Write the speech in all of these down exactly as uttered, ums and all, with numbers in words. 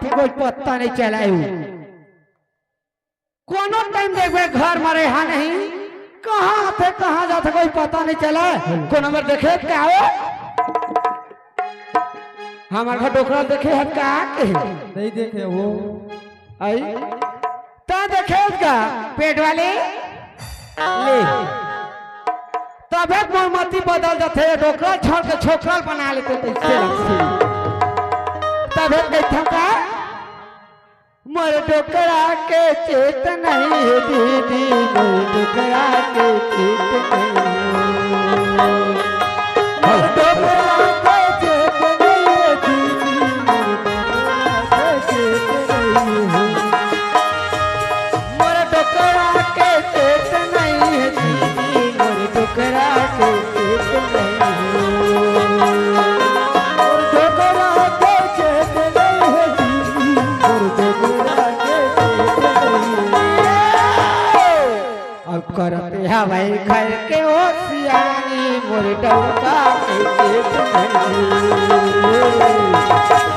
कोई पता नहीं चला हे। कोनो टाइम देखबे घर म रहा नहीं, कहाँ आथे कहाँ जाथे कोई पता नहीं चला। कोनो मेर देखे का हो? हमर घर डोकरा देखे हस का के? नहीं देखे हो। आई? त देखे हस का पेट वाले? ले। तभे मोर मती बदल जाथे, डोकरा छोड़ के छोकरा बना लेथे, तइसे लगथे। तभे कहिथंव का? मोर डोकरा के चेत नहीं हे दीदी, मोर डोकरा के चेत नहीं हे। मोर डोकरा के चेत नहीं हे दीदी, मोर डोकरा के चेत नहीं हे। मोर डोकरा के चेत नहीं हे दीदी, मोर डोकरा के चेत नहीं हे। मोर डोकरा के चेत नहीं हे दीदी, मोर डोकरा के चेत नहीं हे। अब करत हवय घर के ओ सियानी, मोर डौका के चेत नहीं।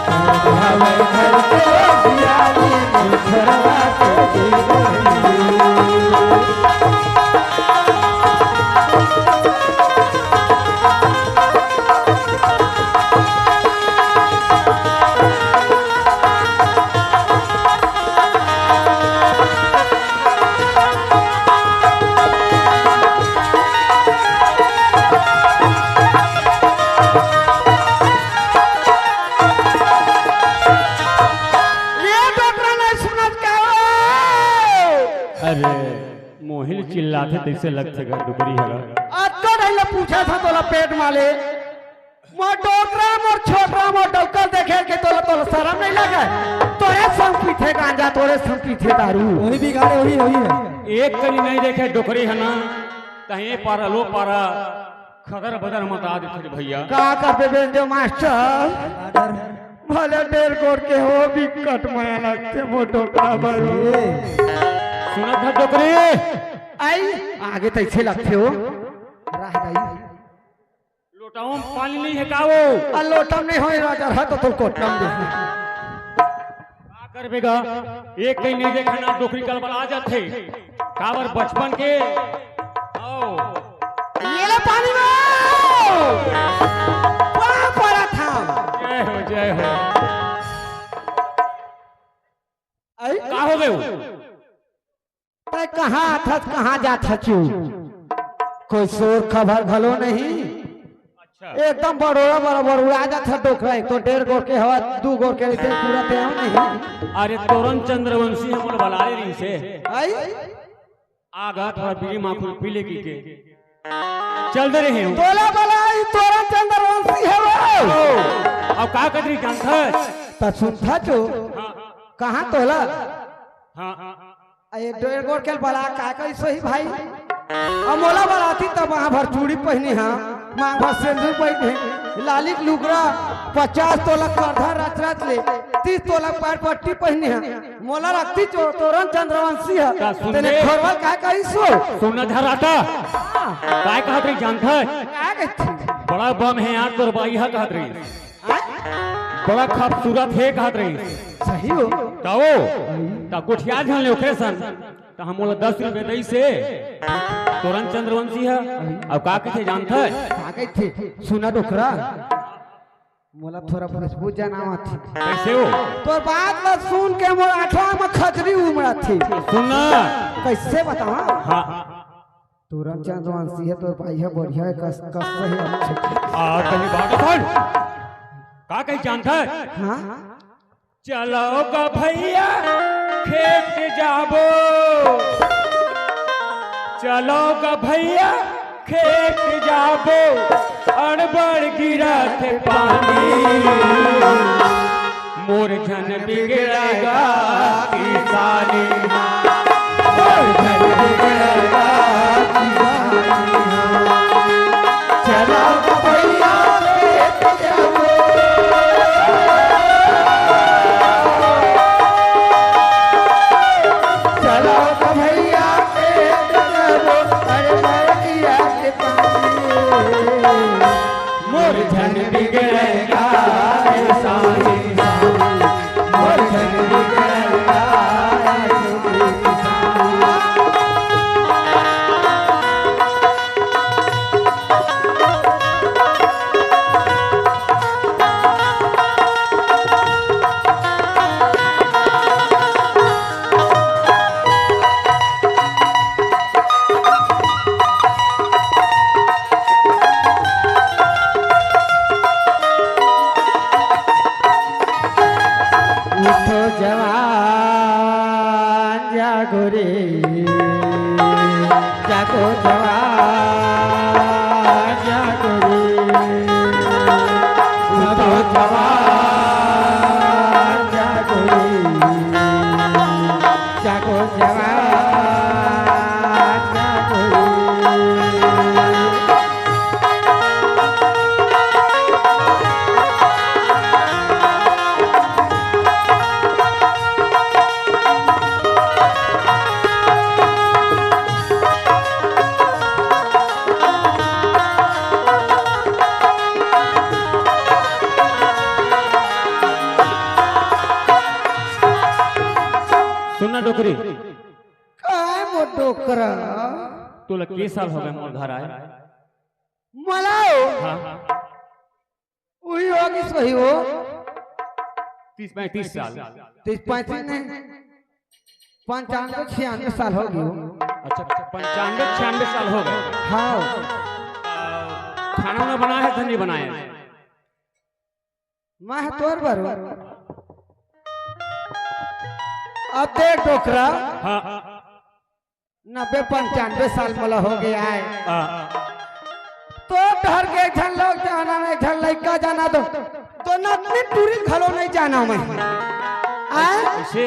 करत हवय घर के ओ सियानी, मोर छोरवा के चेत नहीं। ये डोकरा नहीं सुनत का हो? अरे, मोहिल चिल्लाथे तइसे लगथे गा डोकरी हरा। अतका ढंग ले पूछत हंव तोला पेट म ले। मोर डोकरा, मोर छोकरा, मोर डौका देखे के तोला, तोला शरम नहीं लगे? तोरे संग पीथे गांजा, तोरे संग पीथे दारू। वही बिगाड़े, वही, वही हे। एक कनी नहीं देखे डोकरी ह ना, कहीं पारा लो पारा, खदर बदर मता देथे रे भइया। का करबे बेंजो मास्टर? भले डेढ़ गोड़ के हो, बिकट मया लगथे मोर डोकरा बर। सुनत हस डोकरी? आई, आगे तइसे लगथे हो। राह दाई। लोटवा म पानी नहीं हे का वो? आ लोटा म नहीं होय राजा, रहा तो तोर कोटा म दे। का करबे गा? एक कहीं नहीं देखा ना, डोकरी कलबला जाथे। काबर बचपन के? आओ। ये ले पानी में। पाँव परत हंव। जय हो, जय हो। आई? का हो गे वो? तैं कहाँ आथस, कहाँ जाथस? कोई सोर खबर घलो नहीं। अच्छा। एकदम बरोड़ा बरोबर उड़ा जाथस डोकरा। एक तो डेढ़ गोड़ के हवय, दू गोड़ के रहिथे, पूरा तेहू नहीं। अरे तोरन चंद्रवंशी हमन बलाए रहिसे। आई? आगा थोड़ा बीड़ी माखुर पी ले की के। चल दे रहे हो। तोला बलाइस तोरन चंद्रवंशी हवय। अब का कदरी जानथस? त सुनथस तो। हाँ। कहाँ तोला? हाँ। अरे डेढ़ गोड़ के बला का कइसे ही भाई? अब मोला बलातिस त मांग भर चूड़ी पहिने हंव, मांग भर सेंदूर पहिने, लाली के लुगरा, पचास तोला करधा रच रच ले, तीस तोला पैर पट्टी पहिने हंव, मोला रखतिस तो, तोरन चंद्रवंशी ह, का सुन तेने ले? खोरवल का कइसे? सुन ना झर्राटा। हाँ। काय कहत रहिस जानथस? का कहत रहिस? बड़ा बम हे यार तोर बाई ह कहत रहिस। आय? बड़ा खूबसूरत हे कहत रहिस। सही हो? का वो? त गोठिया झन ले ओखरे सन। त हम ओला दस रुपया दइसे। तोरन चंद्रवंशी ह। अउ का कहिथे जानथस? का कहिथे? सुन ना डोकरा। मोला थोड़ा भोजपुरी जनावत हे। कइसे हो? तोर बात ल सुन के मोर आंखा म खजरी उमड़त हे। सुन ना। कइसे बतावंव? हाँ। तोरन चंद्रवंशी ह, तोर बाई ह बढ़िया हे, कस, कस हे, अच्छे। आ, कहीं बात सुन। का कहिस जानथस? हाँ? चलो गा भइया खेत जाबो, चलो गा भइया खेत जाबो, अड़बड़ गिरत पानी। मोर झन बिगड़ेगा किसानी, मोर झन बिगड़ेगा किसानी। चलो गा भइया खेत जाबो। चलो तो भइया खेत जाबो, अरे लड़किया के पानी। मोर झन बिगड़ेगा सानी, सानी, मोर झन जवान जागो रे, जागो जवान जागो रे, जागो जवान जागो रे, जागो जवान जागो रे। सुन ना डोकरी। काय मोर डोकरा? तोला के साल हो गए मोर घर आए? मला हो? हाँ। उही होगिस वही हो। तीस पैंतीस साल। तीस पैंतीस नहीं, पंचानवे छियानवे साल हो गयो। अच्छा, पंचानवे छियानवे साल हो गए। हाँ। खाना वाना बनाए है, धनी बनाए? मैं तोर बर। अब देख डोकरा। हाँ। नब्बे पंचानवे साल मोला हो गया है। हाँ। तो घर के एक झन लोग जाना नहीं, एक झन लइका जाना दो, तो नतनी टूरी घलो नहीं जाना मैं। आए? ऐसे?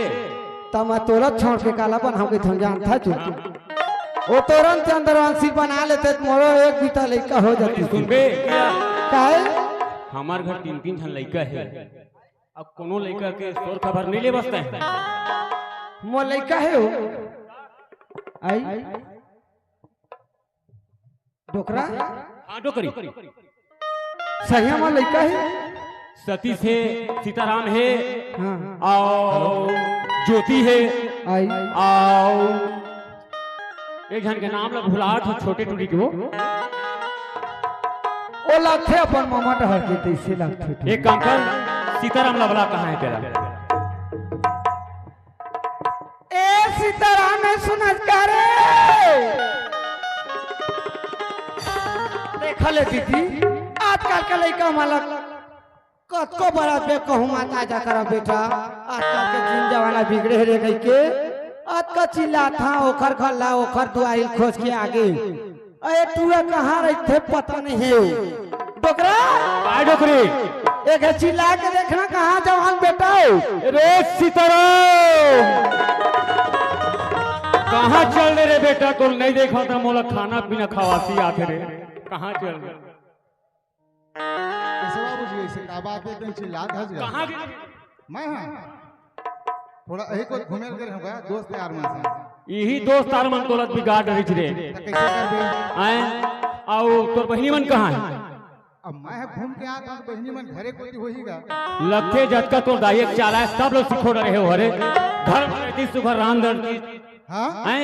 त मैं तोला छोड़ के काला बनाओ के थम जानता तू। वो तोरन चंद्रवंशी बना लेते त मोरो एक बीता लइका हो जाती। सुनबे? काहे? हमार घर तीन तीन झन लइका है। अब कोनो लइका के सोर खबर नहीं ले बसते हैं। मोर लइका है हो। आई। डोकरा? हाँ, डोकरी। सही हमार लइका है। सतीश है, सीताराम है, हाँ। और ज्योति है, आई। और एक झन के नाम ला भुलात हो, छोटे टूरी के वो। ओ लगथे अपन मामा डहर के, तइसे लगथे। एक काम कर, सीताराम ला बला, कहाँ है तेरा? ए सीताराम, ए सुनत का रे? देख ले दीदी, आजकल के लइका मन ला कतको बड़ा बे कहूँ मत आ जा कर बेटा। आजकल के जिन जमाना बिगड़े हे रे कहिके अतका चिल्लात हा, ओखर घर ला, ओखर दुआरी खोज के आगे। अरे टूरा कहाँ रहिथे पता नहीं हे। डोकरा। काय डोकरी? एक हे चिल्ला के देखना कहाँ जवान बेटा हो। रे सीताराम, कहाँ चल दे रे बेटा? तोला नहीं देखा था, मोला खाना पीना खवासी आथे रे। कहाँ चल दे? कैसे बाबूजी, ऐसे का बात है, कहीं चिल्लात हस गा? कहाँ के? मैं हाँ, थोड़ा यही कुछ घूमे लगे रहूँगा दोस्त यार मन से। यही दोस्त यार मन तोला बिगाड़ रही रे। तो कैसे कर दे? आए, आओ, तोर बहिनी मन कहाँ है? अब मैं घूम के आता हूँ, बहिनी मन घरे कोती होही गा। लगथे जतका तोर दाई एक चाला है, सब लोग सिखो डरे हो हरे। घर में रहती सुखर राम डरती। हाँ? हैं?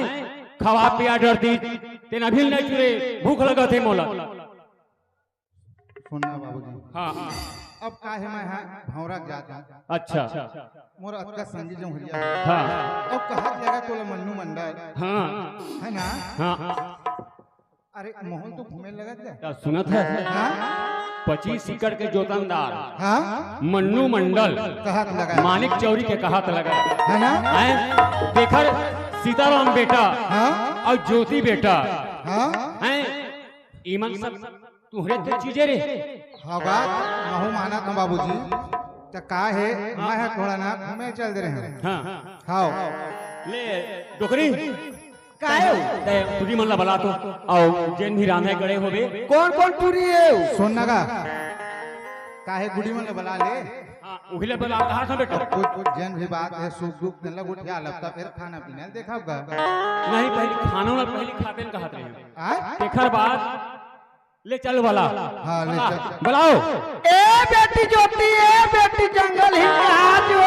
खवा पिया डरती। तेन अभी नहीं चुरे, भूख लगत हे मोला। सुनना बाबूजी। हाँ। अब काहे मैं हाँ भौंरा के जात हूँ। अच्छा। मोर अतका संगी जो हुलिया। हाँ। अब कहत लगा तोला मन्नू मंडल। हाँ। है ना? हाँ। अरे मोहन तो घूमे लगत है। क्या सुनत है? हाँ? पच्चीस एकड़ के जोतनदार। हाँ? मन्नू मंडल। कहत लगा। मानिक चौरी के कहत लगा। है ना? हैं? देखर सीताराम बेटा। हाँ? और ज्योति बेटा। हाँ? हैं? इमन सब तुहरे तो चीजे रे। हाँ बात, महू मानत हूँ बाबूजी। त का हे, मैं ह थोड़ा ना घूमे चल दे रहे हूँ। हाँ। हाँ। ले, डोकरी। काहे? ते टूरी मन ला बला तो। आओ, जेन भी रांधे गड़े होबे। कौन कौन टूरी हे? सुन ना गा। काहे गुड़ी मन ला बला ले। हाँ, उही ला बला, कहाँ था बेटा? कुछ, कुछ जेन भी बात हे, सुख दुख तेन ला गोठिया लब, त फिर खाना पीना देखब गा। नहीं, पहले खाना वाला पहले खाबे न कहत रहे। आय? तेखर बाद ले चल वाला। हाँ, ले चल। बुलाओ। ए बेटी ज्योति, ए बेटी जंगल ही कहाँ जो?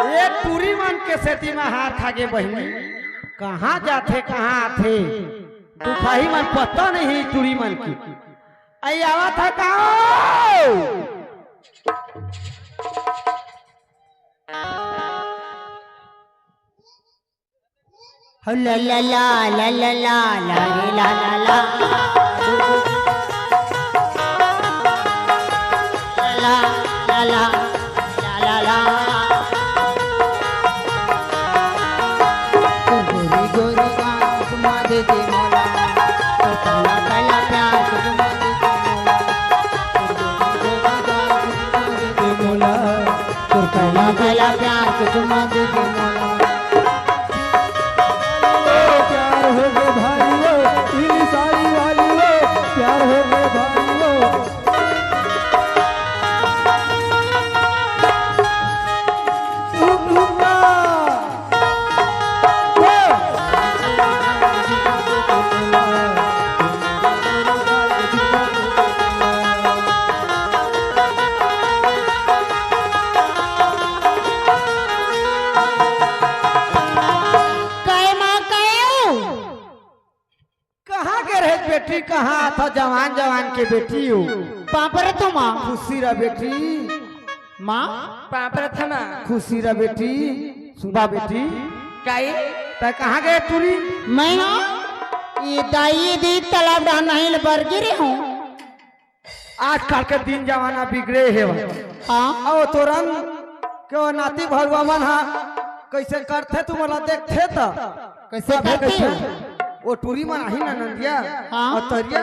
ए टूरी मन के सेती में हार खा गे बहिनी। कहाँ जाथे, कहाँ आथे? दुखाही मन पता नहीं टूरी मन की। आई आवा था का? ला ला ला, ला ला ला, ला रे ला ला ला। ला, ला, ला, ला, ला, ला। तू गोरी गोरी गाल चुमा दे दे मोला। तू काला काला प्यार के चुमा दे दे मोला। तू गोरी गोरी गाल चुमा दे दे मोला। तू काला काला प्यार के चुमा दे दे मोला। ओ प्यार हो गए भाई वो, पीली साड़ी वाली वो, प्यार हो गए भाई वो। कहे माँ कहे। कहाँ के रहे बेटी, कहाँ था जवान जवान के बेटी हो? पाँव परत हँव माँ। खुशी रह बेटी। माँ। पाँव परत हँव माँ। खुशी रह बेटी। सुना बेटी। काई? तैं कहाँ गए टूरी? मैं हाँ, ये दाई दी तालाब डहन नहई ल बर गे रहेंव। आजकल के दिन जमाना बिगड़े हे भाई। हाँ। अउ तोरन के ओ नाती भरुआ मन हा कइसे करथे, तुमन ला देखथे त। कइसे अबे करथे? कइसे? ओ टूरी मन आही ना नंदिया, हाँ। अउ तरिया,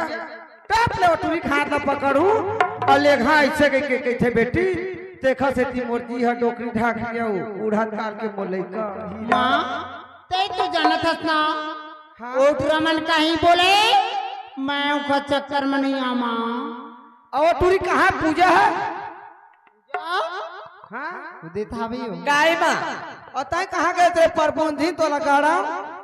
टप ले ओ टूरी खार ला पकड़हूँ, अउ लेघा अइसे कहिके कहिथे, "बेटी, तेखर सेती मोर जी हा डोकरी ढाकरी अउ उड़हत काल के मोर लइका।" माँ, तैं तो जानत हस ना, हाँ। ओ टूरा मन काहीं बोले, मैं ओखर चक्कर म नइ आँव माँ। अउ ओ टूरी कहाँ पूजा हे? हाँ? उदित हावी हो। काय माँ? अउ तैं कहाँ गए तेरे परबंधी तोला गाड़ा?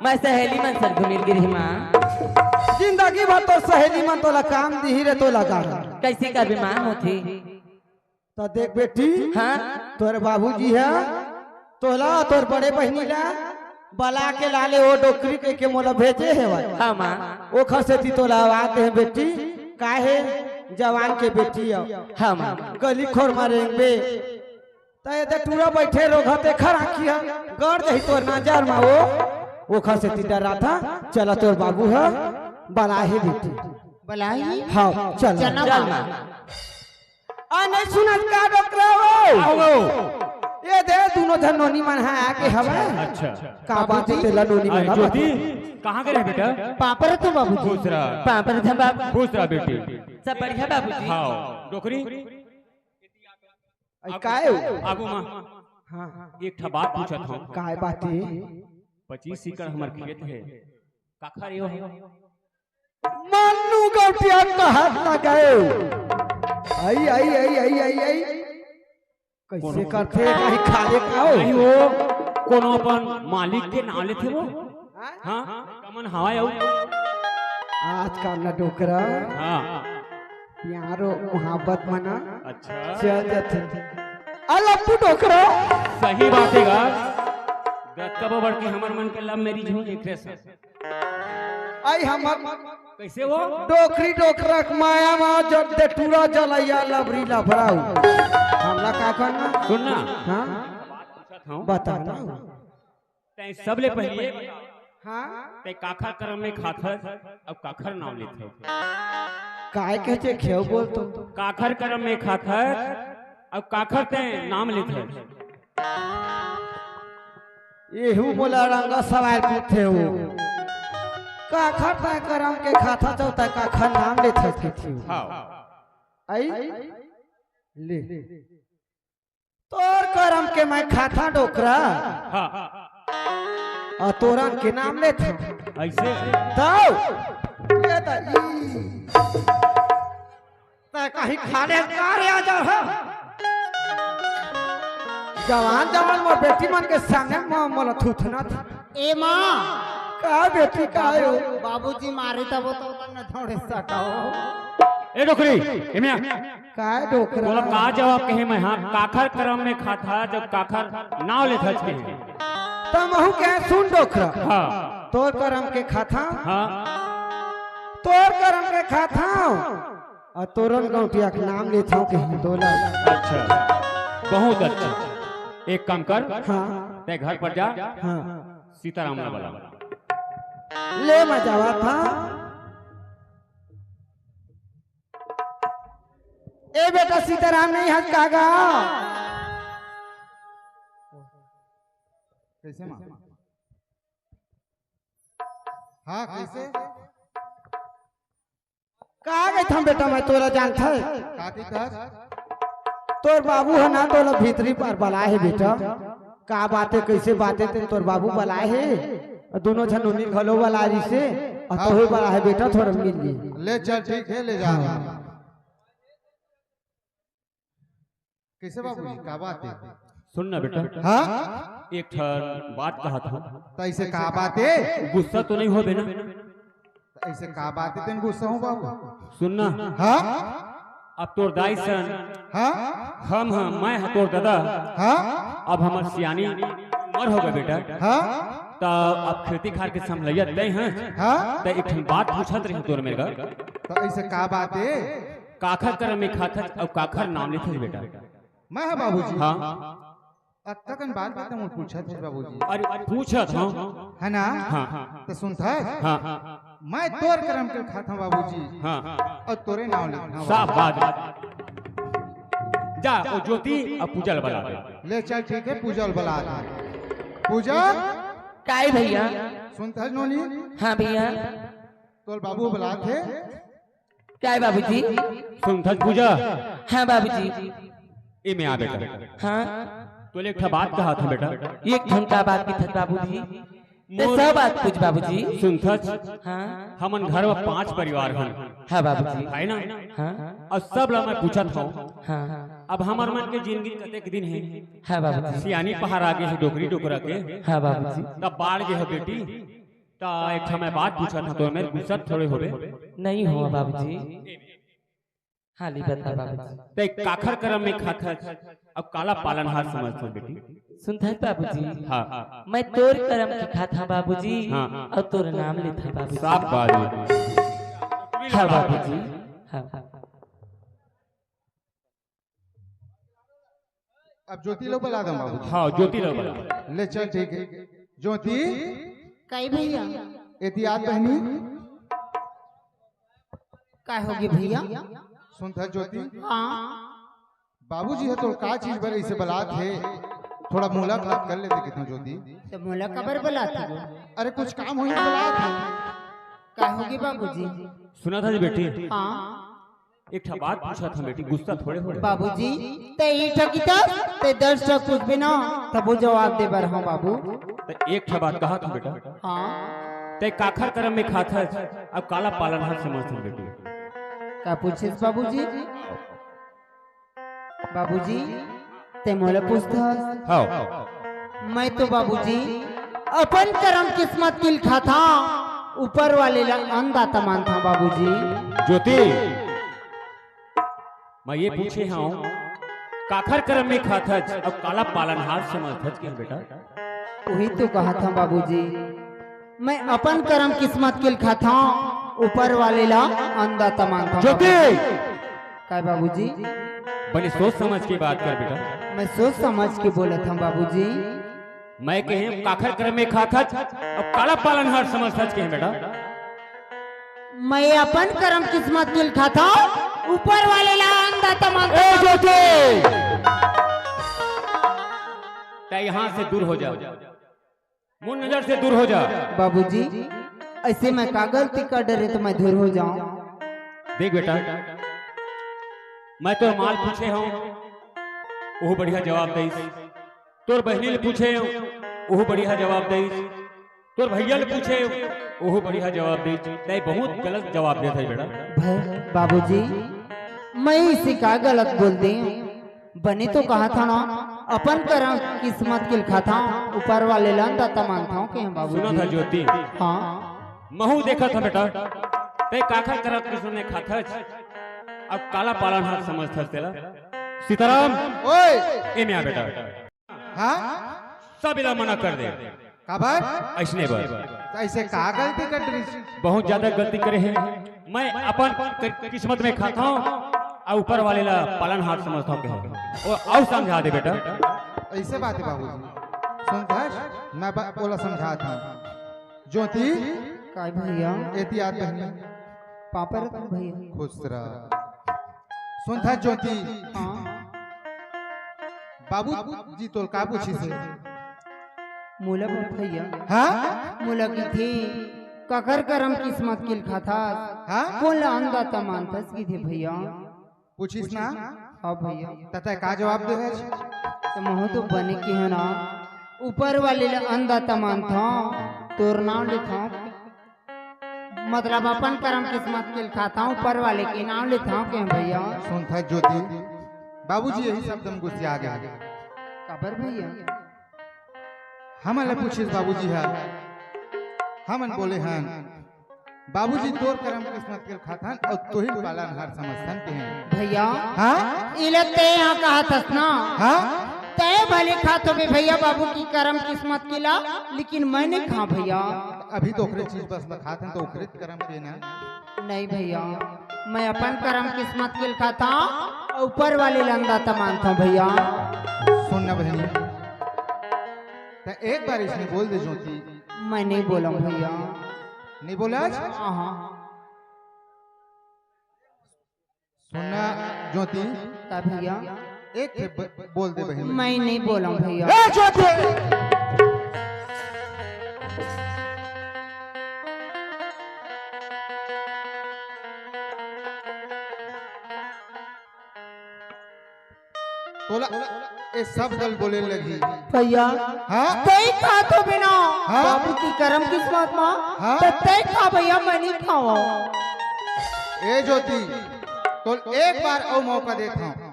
मैं सहेली मन संग घूमे ल गे रहेंव माँ। जिंदगी भर तोर सहेली मन तोला काम दिही रे तोला गाड़ा। कइसे करबे माँ होथे? त देख बेटी, हाँ? तोर बाबूजी ह तोला, तोर बड़े बहिनी ला बला के लाने ओ डोकरी कहिके मोला भेजे हे भाई। हाँ माँ। ओखर सेती तोला आवाज दे हे बेटी, काहे जवान के बेटी अउ हाँ माँ। गली खोर म रेंगबे। त एदे टूरा बइठे रोघा तेखर आँखी ह गड़ जाही तोर नजर म ओ, ओखर सेती डराथँव। चला तोर बाबू ह बलाही बेटी। बलाही? हाँ, चल। चल ना चल माँ। माँ। आ, नइ सुनत का डोकरा हो? आओ। एदे दूनों झन नोनी मन हा आके हवय। अच्छा। का बात हे तेला नोनी मन हा ज्योति, बता। कहाँ गए रहे बेटा? पाँव परत हँव बाबूजी। खुश रह। पाँव परत हँव बाबू। खुश रह बेटी। सब बढ़िया बाबूजी। हाँ, डोकरी। अई काय हो? आगू माँ। हाँ, हाँ। एक ठा बात पूछत हँव। काय बात हे? पच्चीस एकड़ हमर खेत हे। काखर ए हो? मन्नू गौटिया कहत न गए। अई, अई, अई। कइसे कोनो करथे, काहीं खा ले का हो? नहीं हो, कोनो अपन मालिक के नाम लेथे वो। हाँ? हाँ, कमन हवय अउ। आजकल न डोकरा। हाँ। प्यारो मोहब्बत मना। अच्छा। चल जाथे। आ लप्पू डोकरा। सही बात हे गा। गतका बड़ के हमर मन के love marriage हो, एकरे से। अई हमर कइसे हो? डोकरी डोकरा के माया मा जब दे टूरा जलैया लबरी लफराऊ। हमला का करना? सुन ना। हाँ? पूछत हँव। बता ना। तैं सबले पहिली हाँ? तैं काखर करम में खाथस अउ काखर नाम लेथस? काय कहे खेव बोल तो? काखर करम में खाथस अउ काखर तैं नाम लेथस? एहू मोला रंगा सवाल पूछथे हो। काखर तैं करम के खाथस अउ तैं काखर नाम लेथस कहिथे हो। हाँ। अई? ले। तोर करम के मैं खाथँव डोकरा। हाँ। अउ तोरन के नाम लेथँव। अइसे? तौ। ये त ई। तैं काहीं खा ले का रे, आ जा ह। जवान जवान मोर बेटी मन के संगे म-, मोला थूथनत। ए माँ। का बेटी, का हो? बाबूजी मारे तब तो न थोड़े सटाओ। ए डोकरी, एमे आ। काय डोकरा? तोला का जवाब कहे मैं, हाँ? काखर करम में खाथस अउ काखर नाव लेथस कहे। त महूँ कहे सुन डोकरा। हाँ। तोर करम के खाथँव। हाँ। तोर करम के खाथँव। अउ तोरन गौटिया के नाम लेथँव कहे तोला। अच्छा, बहुत अच्छा। एक काम कर, हाँ। तैं घर पर जा, हाँ। सीताराम ला बला। ले मैं जावत हँव। ए बेटा, सीताराम नहीं हस का गा? कैसे माँ? हाँ, कैसे? का गए था बेटा, मैं तोला जानत हस? का की कहत? तोर बाबू ह ना तोला भीतरी पर बलाए हे बेटा। का बात हे, कैसे बात हे, ते तोर बाबू बलाए हे। अउ दोनों झन नोनी ल घलो बलाए रिहिसे, अउ हाँ। तोहे बलाए हे बेटा, थोड़ा मिल ले। ले चल, ठीक हे, ले जा। हाँ। कैसे बाबूजी, का बात हे? सुन ना बेटा। हाँ? एक ठन बात कहत हँव। त ऐसे का बात हे? गुस्सा तो नहीं होबे ना? त ऐसे का बात हे, तेन गुस्सा हों बाबू? सुन ना। हाँ? अब तोर दाई सन, हाँ? हम ह, मैं ह तोर ददा। हाँ? अब हमर सियानी उमर होगे बेटा। हाँ? त अब खेती खार के संभलइया तैं हस। हाँ? त एक ठन बात पूछत रहेंव तोर मेर गा। त ऐसे का बात हे? काखर करम में खाथस अउ काखर नाम लेथस बेटा? मैं ह बाबूजी। हाँ। अतका कन बात बात मोर पूछत हस बाबूजी। अरे पूछत हँव। हे ना? हाँ। त सुनथस? हाँ। मैं तोर करम के खाथँव बाबूजी। हाँ। अउ तोरे नाम लेथँव बाबूजी। साफ बात। जा ओ ज्योति अउ पूजा ल बला दे। ले चल, ठीक हे, पूजा ल बला दे। पूजा। काय भैया? सुनथस नोनी? हाँ भैया। तोर बाबू बलात हे। काय बाबूजी? सुनथस पूजा? हाँ बाबूजी। एमे आ बेटा। हाँ। तोले एक ठा बात कहत हँव बेटा। एक ठन का बात कहत बाबूजी? ते मोर सब बात पूछ बाबूजी। सुनथस? हाँ। हमन घर में पांच परिवार हन। हाँ बाबूजी। हे ना? हाँ। अउ सब ला मैं पूछत हँव। हाँ। अब हमर मन के जिनगी कतेक दिन हे? हाँ बाबूजी। सियानी पहार आगे हे डोकरी डोकरा के। हाँ बाबूजी। तब बाढ़ गे हे बेटी। त एक ठा मैं बात पूछत हँव, तोर मेर गुस्सा थोड़े होबे। नहीं हों बाबूजी। हाँ, ले बता बाबूजी। तैं काखर करम में खाथस अउ काला पालनहार समझथस बेटी? सुनथस बाबूजी? हाँ। मैं तोर करम के खाथँव बाबूजी, हाँ। अउ तोर नाम लेथँव बाबूजी। साफ बात हे। हाँ बाबूजी, हाँ। अब ज्योति ल बला दँव बाबू। हाँ, ज्योति ल बला। ले चल, ठीक हे। ज्योति। काय भैया? एती आ बहिनी। काय होगे भैया? सुनथस ज्योति? हाँ। बाबूजी ह तोर का चीज बर ऐसे बलात हे, थोड़ा मुलाकात कर लेते कहिथँव ज्योति। त मोला काबर बलात हे? अरे कुछ काम होही बलात हे। काय होगे बाबूजी? सुनथस बेटी? हाँ। एक ठा बात पूछत हँव बेटी, गुस्सा थोड़े हो। बाबूजी, तैं एक ठा किथस, तैं दस ठा पूछबे ना, तभो जवाब दे बर हँव बाबू। त एक ठा बात कहत हँव बेटा। हाँ। तैं काखर करम में खाथस, अउ काला पालनहार समझथस बेटी? का पूछिस बाबूजी? बाबूजी, तैं मोला पूछथस? हाँ। मैं तो बाबूजी अपन करम किस्मत के ल खाथँव, ऊपर वाले ला अन्नदाता मानथँव बाबूजी। ज्योति, मैं ये पूछे हँव, काखर करम में खाथस अउ काला पालनहार समझथस कहिके बेटा? उही तो कहत हँव बाबूजी, मैं अपन करम किस्मत के ल खाथँव, ऊपर वाले ला अन्नदाता मानथँव ज्योति! बाबूजी। काय बाबूजी? बने सोच समझ के बात कर बेटा। मैं सोच समझ के बोलत हँव बाबूजी। मैं कहेंव काखर करम में खाथस अउ काला पालनहार समझथस कहिके बेटा? मैं अपन करम किस्मत के ल खाथँव, ऊपर वाले ला अन्नदाता मानथँव। ए ज्योति! तैं यहाँ से दूर हो जा। मोर नजर से दूर हो जा। बाबूजी, ऐसे मैं का गलती कर डरेंव त मैं दूर हो जाँव? देख बेटा, मैं तोर माँ ल पूछे हँव, ओहू बढ़िया जवाब दइस। तोर बहिनी ल पूछे हँव, ओहू बढ़िया जवाब दइस। तोर भैया ल पूछे हँव, ओहू बढ़िया जवाब दइस। तैं बहुत गलत जवाब देथस बेटा। भाई, बाबूजी, मैं ऐसे का गलत बोल देंव? बने तो कहत हँव ना, अपन करम किस्मत के ल खाथँव, ऊपर वाले ला अन्नदाता मानथँव कहेंव बाबूजी। सुनथस ज्योति? हाँ। महूँ देखत हँव बेटा, तैं काखर करम किस्मत में खाथस, अउ काला पालनहार समझथस तेला। सीताराम, ओए! एमे आ बेटा। हाँ? सब एला मना कर दे। काबर? अइसने बर। त ऐसे का गलती कर डरिस? बहुत ज्यादा गलती करे हे। मैं अपन क-, किस्मत में खाथँव, अउ ऊपर वाले ला पालनहार समझथँव कहे। ओ, अउ समझा दे बेटा। ऐसे बात हे बाबूजी। सुनथस, मैं बा-, ओला समझात हँव। ज्योति। काय भैया? एती आ बहिनी। पाँव परत हँव भैया। खुश रह। सुनथा ज्योति, हाँ। बाबूजी तोला का पूछिस हे? मोला बोल भैया। हाँ? मोला किथे, ककर करम किस्मत के लिखाथस? हाँ? कोन ला अन्नदाता मानथस किथे भैया? पूछिस ना? हाँ भैया। त तैं का जवाब दे हस? त महूँ तो बने केहेंव ना, ऊपर वाले ला अन्नदाता मानथंव, तोर नाम लेथंव। मतलब अपन करम किस्मत के लिखाथंव, ऊपर वाले के नाम लेथंव के भैया। सुनथा ज्योति, बाबूजी यही शब्द म गुस्सिया गे। काबर भैया? हमन ला पूछिस बाबूजी ह, हमन बोले हन, बाबूजी तोर करम किस्मत के लिखाथन अउ तोही पालनहार समझथन के हैं। भैया, हाँ? इला तैं यहाँ कहत हस ना? हाँ? तैं भले खात होबे भैया बाबू की करम किस्मत के ला, लेकिन मैं नहीं खांव भैया। अभी तो ओकरे चीज बस ला खाथन, तो ओकरे करम के ना। नहीं भैया, मैं अपन करम किस्मत के लिखाथंव, ऊपर वाले ला अन्नदाता मानथंव भैया। सुन ना बहिनी, त एक बार इसने बोल दे ज्योति। मैं नहीं बोलंव भैया। नहीं बोलस? हाँ, हाँ। सुन ना ज्योति। का भैया? एक ठे ब-, बोल दे बहिनी। मैं नहीं बोलंव भैया। ए ज्योति! तोला ए शब्द ल बोले लगही। भैया, हाँ? तैं खात होबे ना, हाँ? बाबू की करम किस्मत मा, हाँ? त तैं खा भैया, मैं नहीं खावंव। ए ज्योति, तोला एक बार अउ मौका देथंव।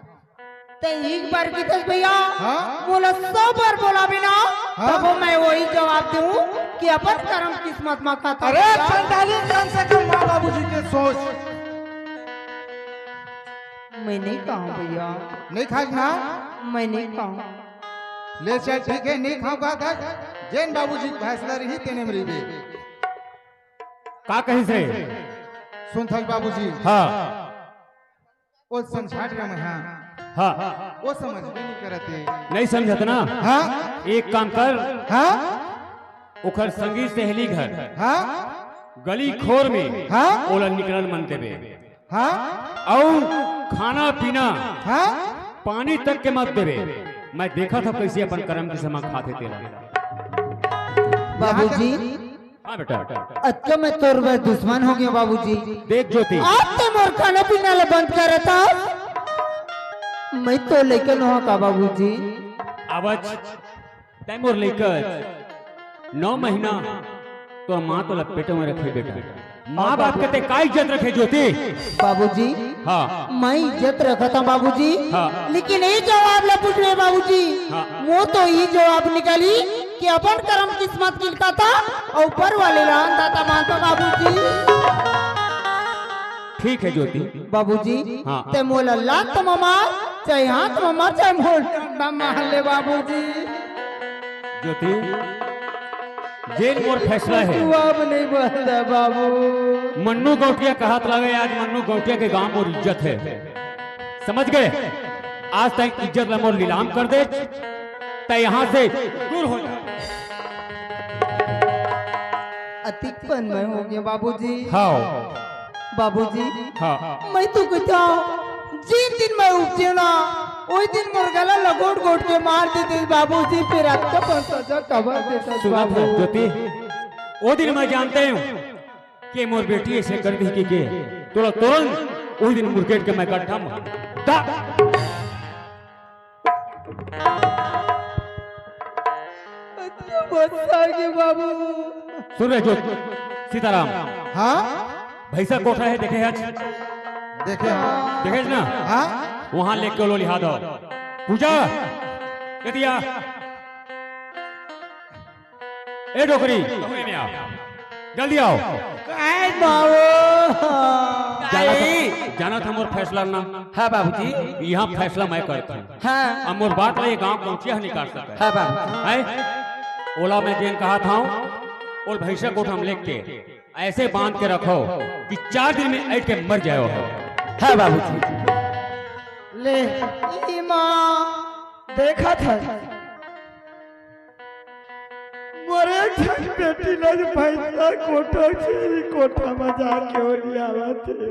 तैं एक बार किथस भैया, हाँ? मोला सौ बार बोलाबे ना, हाँ? तभो मैं वही जवाब देहूँ कि अपन करम किस्मत मा खाथंव अरे भैया। संताली, कम से कम माँ बाबूजी के सोच। मैं नहीं खावंव भैया। नहीं खास ना? मैं नहीं खावंव। ले चल, ठीक है, नहीं खावंव कहत हस, जेन बाबूजी के फैसला रही, तेने में रहिबे। का कहिस रे? सुनथस बाबूजी। हाँ। ओ समझात रहेंव मैं, हाँ। हाँ। ओ समझबे नहीं करत हे। नहीं समझत ना? हाँ। एक काम कर। हाँ। ओकर संगी सहेली घर, हाँ? गली खोर में, हाँ? ओला निकलन मन देबे। हाँ? अउ खाना पीना, हाँ? पानी तक के मत देबे। मैं देखत हंव कइसे अपन करम के समा खाथे तेला। बाबूजी। हाँ बेटा। अतका मैं तोर बर दुश्मन हो गेंव बाबूजी। देख ज्योति। आज तैं मोर खाना पीना ला बंद करत हस। मैं तोर लइका नोहंव का बाबूजी? आवाज। तैं मोर लइका, नौ महीना तोर माँ तोला पेट में रखे बेटा। माँ बाप के तैं का इज्जत रखे ज्योति? बाबूजी, हाँ। मैं इज्जत रखत हंव बाबूजी, हाँ। लेकिन ए जवाब ला पूछबे बाबूजी, हाँ। मोर तो ए जवाब निकलही कि अपन करम किस्मत के लिखाथंव अउ ऊपर वाले ला अन्नदाता मानथंव बाबूजी। ठीक है ज्योति। बाबूजी, हाँ। तैं मोला लात म मार, चाहे हाथ म मार, चाहे मोर डंडा मार ले बाबूजी। ज्योति, जेन मोर फैसला हे। तू अब नहीं बदलता बाबू। मन्नू गौटिया कहत लागे, आज मन्नू गौटिया के गांव मोर इज्जत हे। समझ गे? आज तैं इज्जत ला मोर नीलाम कर दे, तैं यहाँ से दूर हो जा। अतिक पन मैं हो गेंव बाबूजी। हाँ। बाबूजी, हाँ। मैं तो कहथंव, जेन दिन मैं उपजेंव ना, ओही दिन मोर गला ल गोट गोट के मार देते बाबूजी, फेर अतका पन सजा काबर देते सुनत बाबू? हे ज्योति, ओ दिन मैं जानत हंव कि मोर बेटी अइसे कर दिही के, तोला तुरंत ओही दिन मुरकेट के मैं गड्ढा में दा- अच्छा, बच्चा के बाबू। सुन रे जो सीताराम। हाँ? भैंसा कोठा हे, देखे हस? देखे हंव। देखे हस ना? हाँ? वहाँ लेके ओला लिहा दो। पूजा, ये दिया। ए डोकरी, तहूँ एमे आ। जल्दी आओ। काय बाबू? जानत हस, जानत हस मोर फैसला ना? हाँ बाबूजी। यहाँ फैसला मैं करत हंव। हाँ। अब मोर बात ला ये गांव गौटिया ह नइ काट सकय। हाँ बाबूजी। हैं? ओला मैं जेन कहत हंव, ओला भैंसा कोठा म लेके अइसे बांध के रखो कि चार दिन में अइट के मर जाय। हाँ बाबूजी। ले, ई माँ। देखत हस, मोर एक ठन बेटी ला भैंसा कोठा, छेरी कोठा म जाके ओरियावत हे।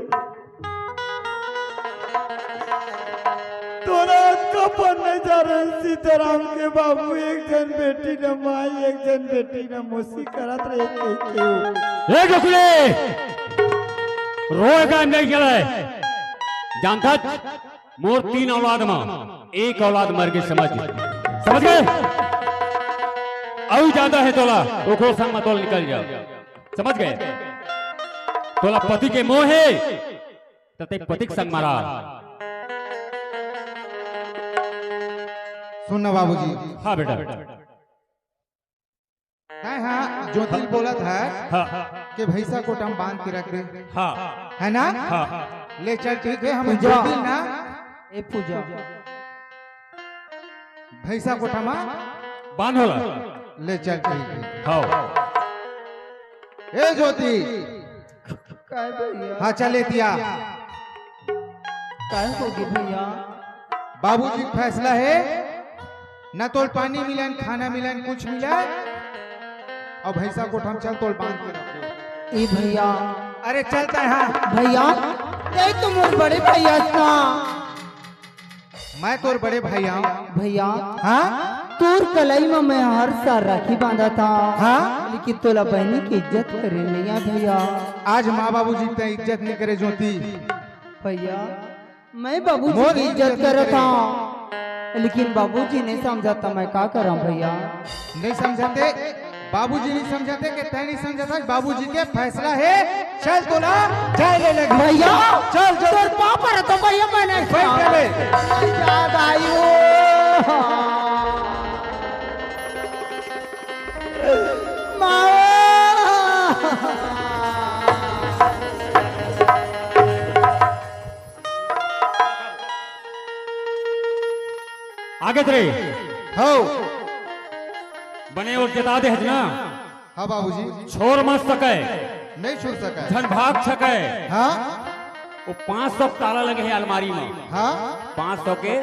रात का पन्ने जा रहे सीताराम के बाबू, एक झन बेटी न माई, एक झन बेटी न मौसी करत रहे के केहू। ए गोकुले, रोए का नहीं चले। जानथस, मोर तीन औलाद म एक औलाद मर गे, समझ, समझ गे? अउ ज्यादा हे तोला, ओखरो संग म तोल निकल जा, समझ गे? तोला पति के मोह हे, त तैं पति के संग म रह। सुन ना बाबूजी। हाँ बेटा। हाँ, हाँ, ज्योति ल बोलत हे हाँ। कि भैंसा कोठा म बांध के रख दे। हाँ। हे ना? हाँ। ले चल, ठीक हे, हम पूजा। ज्योति ल ना ए पूजा। भैंसा कोठा म बांध ओला। ले चल, ठीक हे। हाँ। ए ज्योति, काय भैया? हाँ, चल एतिया। काय होगे भैया? बाबूजी के फैसला हे, न तोल पानी मिलन, खाना मिलन, कुछ मिलन। अउ भैंसा कोठा म चल, तोल बांध के रख दे। ए भैया। अरे चल तैं हा। भैया, तैं तो मोर बड़े भैया अस ना। मैं तोर बड़े भाई आंव। भैया, हाँ? तोर कलाई म मैं हर साल राखी बांधत हंव। हाँ? लेकिन तोला बहिनी के इज्जत करे नइ आय भैया। आज माँ बाबूजी तैं इज्जत नइ करे ज्योति। भैया, मैं बाबूजी मोर के इज्जत इज्जत नइ करत करे। हंव, लेकिन बाबूजी नइ समझत त मैं का करंव भैया? नइ समझत हे, बाबूजी नइ समझत हे कि तैं नइ समझत हस, बाबूजी के फैसला हे। चल तोला जाय ले लगही। भैया, चल, चल। तोर पाँव परत हंव भैया, मैं नइ बैठ जा बे। जा भाई ओ। माँ। आगे रे। हव। बने ओर जता दे हस ना। हाँ बाबूजी। छोर मत सकय। नइ छोर सकय। झन भाग सकय। हाँ। ओ पाँच सौ ताला लगे हे अलमारी म। हाँ। पाँच सौ के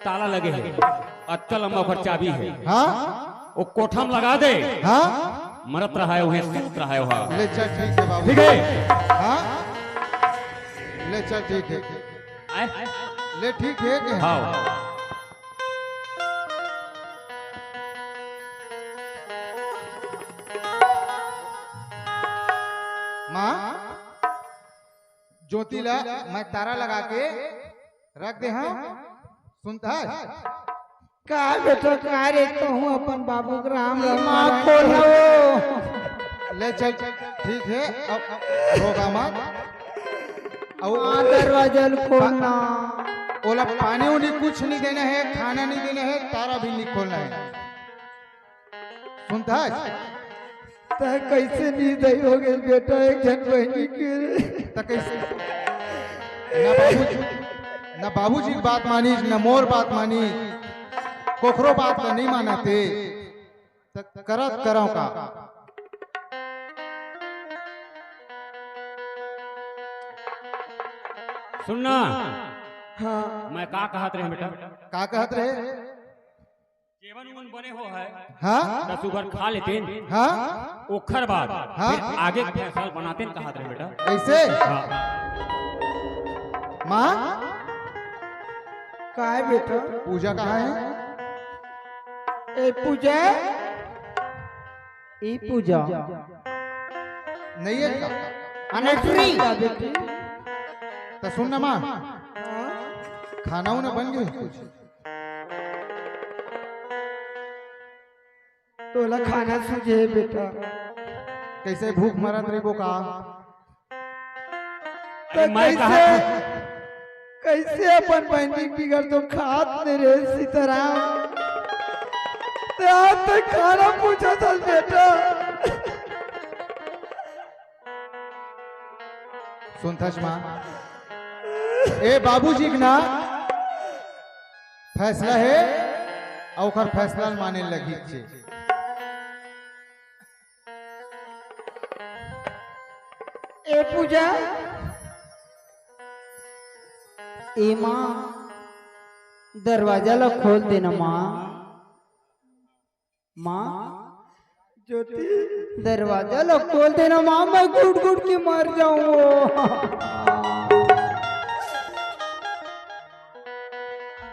ताला लगे हे। अतका लंबा ओकर चाबी हे। हाँ। ओ कोठा म लगा दे। हाँ। मरत रहय ओहे, सूत रहय ओहा। ले चल, ठीक हे बाबू। ठीक हे। हाँ। ले चल, ठीक हे। आय? ले ठीक हे के? हाँ। माँ, ज्योति ला मैं तारा लगा के रख दे हंव। सुनथस? का बेटा, का रे, तहूँ अपन बाबू के राम राम माँ राम खोल राम। ले चल, ठीक हे, अब रोगा मत। अउ माँ, दरवाजा ल खोल ना। ओला पानी उनी कुछ नइ देना हे, खाना नइ देना हे, तारा भी नइ खोलना हे। सुनथस? तैं कइसे निर्दयी हो गे बेटा, एक झन बहिनी के। त कइसे? न बाबूजी, न बाबूजी के बात मानिस, न मोर बात मानिस, कोखरो बात ल नइ मानत हे। त करत करंव का? सुन ना। हाँ। मैं का कहत रहेंव बेटा? का कहत रहे? जेवन उवन बने हो हे। हाँ? त सुघर खा लेतेन। हाँ? ओखर बाद हाँ? फिर आगे के फैसला बनातेन कहत रहेंव बेटा। अइसे? हाँ। माँ? काय बेटा? पूजा कहाँ हे? ए पूजा? ए पूजा। नइ हे का? अनटरी। त सुन ना माँ। हाँ? खाना उना बन गे कुछ? तोला खाना सूझे हे बेटा। कइसे भूख मरत रहिबो का? अरे त मैं कइसे, कहा कइसे अपन बहिनी बिगड़ तो खात नइ रहे सीताराम। तैं आज तक खाना पूछत हस बेटा। सुनथस माँ, ए बाबूजी के ना फैसला हे, अउ ओखर फैसला ल माने लगही चे। ए पूजा, ए माँ, दरवाजा ला खोल देना माँ। माँ, ज्योति। दरवाजा ला खोल देना माँ, मैं घुट घुट के मर जाऊँ।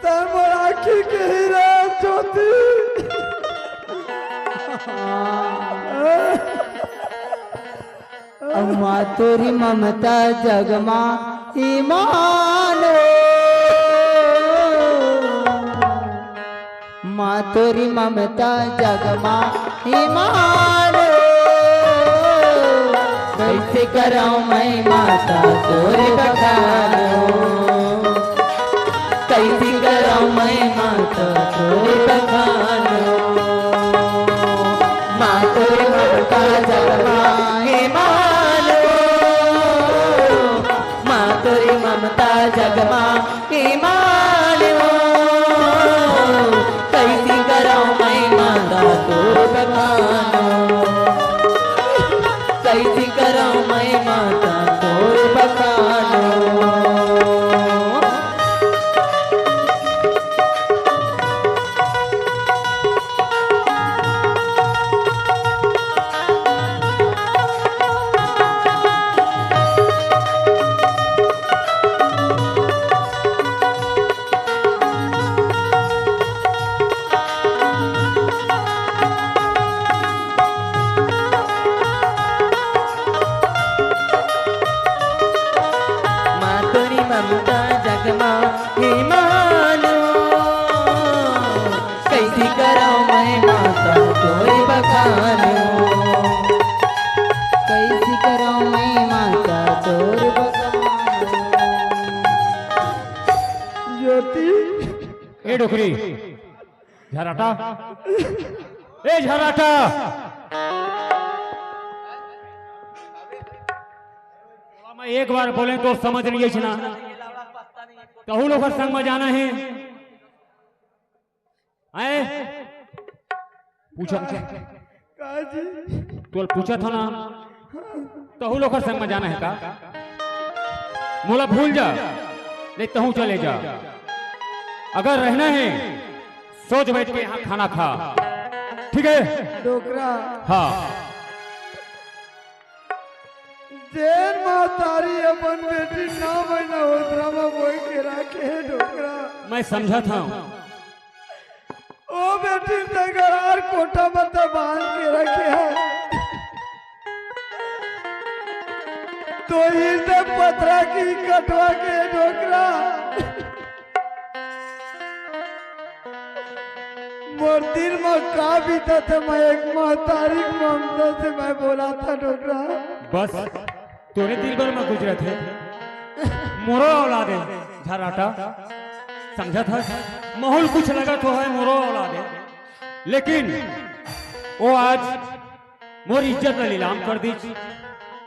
तै मोर आँखी के हीरा ज्योति। अम्मा तोरी ममता जगमा ईमान ओ। माँ तोरी ममता जगमा ईमान ओ। कैसे करौं मैं माता तोर बखान ओ। कैसे करौं मैं माता तोर बखान ओ। माँ तोरी ममता जगमा ईमान ओ। माँ तोरी ममता जगमा ईमान ओ। कैसे करौं मैं माता तोर बखान ओ। कैसे करौं मैं माता तोर बखान ओ। माँ तोरी ममता जगमा ईमान ओ। कैसे करौं मैं माता तोर बखान ओ। कैसे करौं मैं माता तोर बखान ओ। ज्योति। ए डोकरी, झराटा, ए झराटा, मैं एक बार बोलें तो समझ नहीं ना, तहू लोग संग में जाना है। हैं? पूछा। का जी? तोल पूछा था ना, तहू लोग संग में जाना है का? मोला भूल जा, नहीं तहू चले जा। अगर रहना है, सोच बैठ के यहाँ खाना खा, ठीक है? डोकरा। हाँ। जेन महतारी अपन बेटी नौ महीना होत रहा, बोई के राखे हे डोकरा। मैं समझा था। ओ बेटी, ते गरार कोठा में ते बांध के रखे है। तो ही ते पथरा की कटवा के डोकरा। मोर दिल में का बीतत हे, मैं एक महतारी के ममता से मैं बोला था डोकरा। बस तोरे दिल बर में गुजरत हे, मोरो औलाद हे झराटा, समझत हस? महूं ल कुछ लगत होही मोरो औलाद हे, लेकिन ओ आज मोर इज्जत ला नीलाम कर दीस।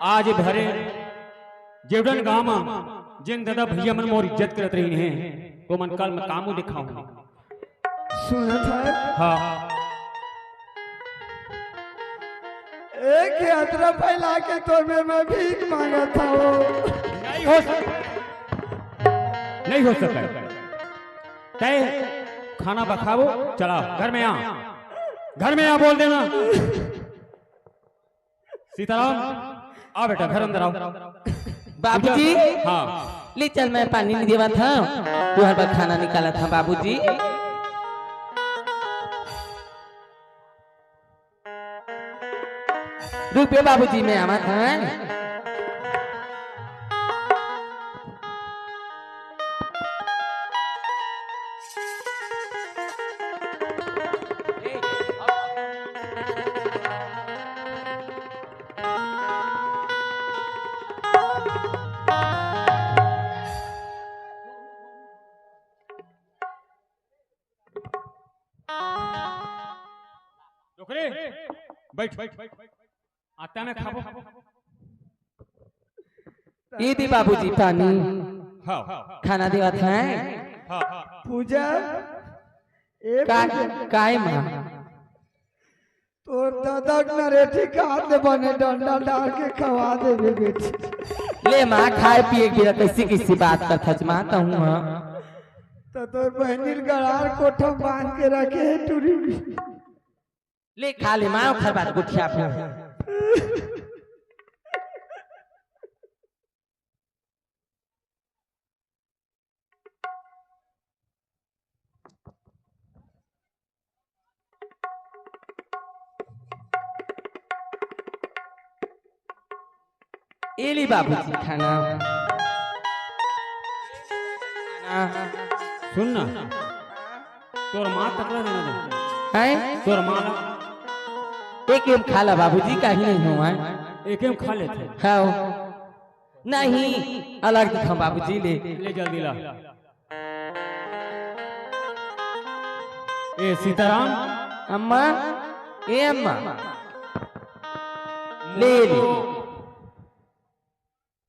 आज भरे जेवडन गांव में जेन दादा भैया मन मोर इज्जत करत रहिन हे, ओमन काल मैं का मुंह दिखाहूं। सुनत हस? हाँ। एक यात्रा फैला के तो मैं, मैं भीख मांगत हूँ। नहीं हो सके, नहीं हो सके। तय खाना पकाबो, चला घर में आ, घर में आ बोल देना। सीताराम, आ बेटा, घर अंदर आओ। बाबूजी। हाँ। ले चल, मैं पानी नहीं देवत हूँ, तुहर बर खाना निकालत हूँ बाबूजी। रुक बे बाबूजी, मैं आवत हूँ। डोकरी, बैठ, बैठ, बैठ। आटा में खाबो। ये दे बाबूजी पानी। हाँ। खाना देवत हूँ। हाँ। पूजा, ए का, पूजा। काय माँ? तोर दादा के नरेठी के हाथ ले बने डंडा डाल के खवा देबे बेटी। ले माँ, खाए पिए के बेरा कैसी कैसी बात करत हस माँ तहूँ, हाँ। तो तोर बहिनी ल गड़ार कोठा में बांध के रखे हे टूरी। ले खा ले माँ, ओखर बाद गोठियाबो। ए ले बाबूजी खाना। खाना। सुन ना, तोर माँ तकला देना दे। हैं? तोर माँ ला। एक एम खा ला बाबूजी, काहे नहीं हो, हैं? एक एम खा लेथे। हाँ। नहीं, अलग दिखा बाबूजी, ले। ले जल्दी ला। ए सीताराम। अम्मा, ए अम्मा। ले, ले।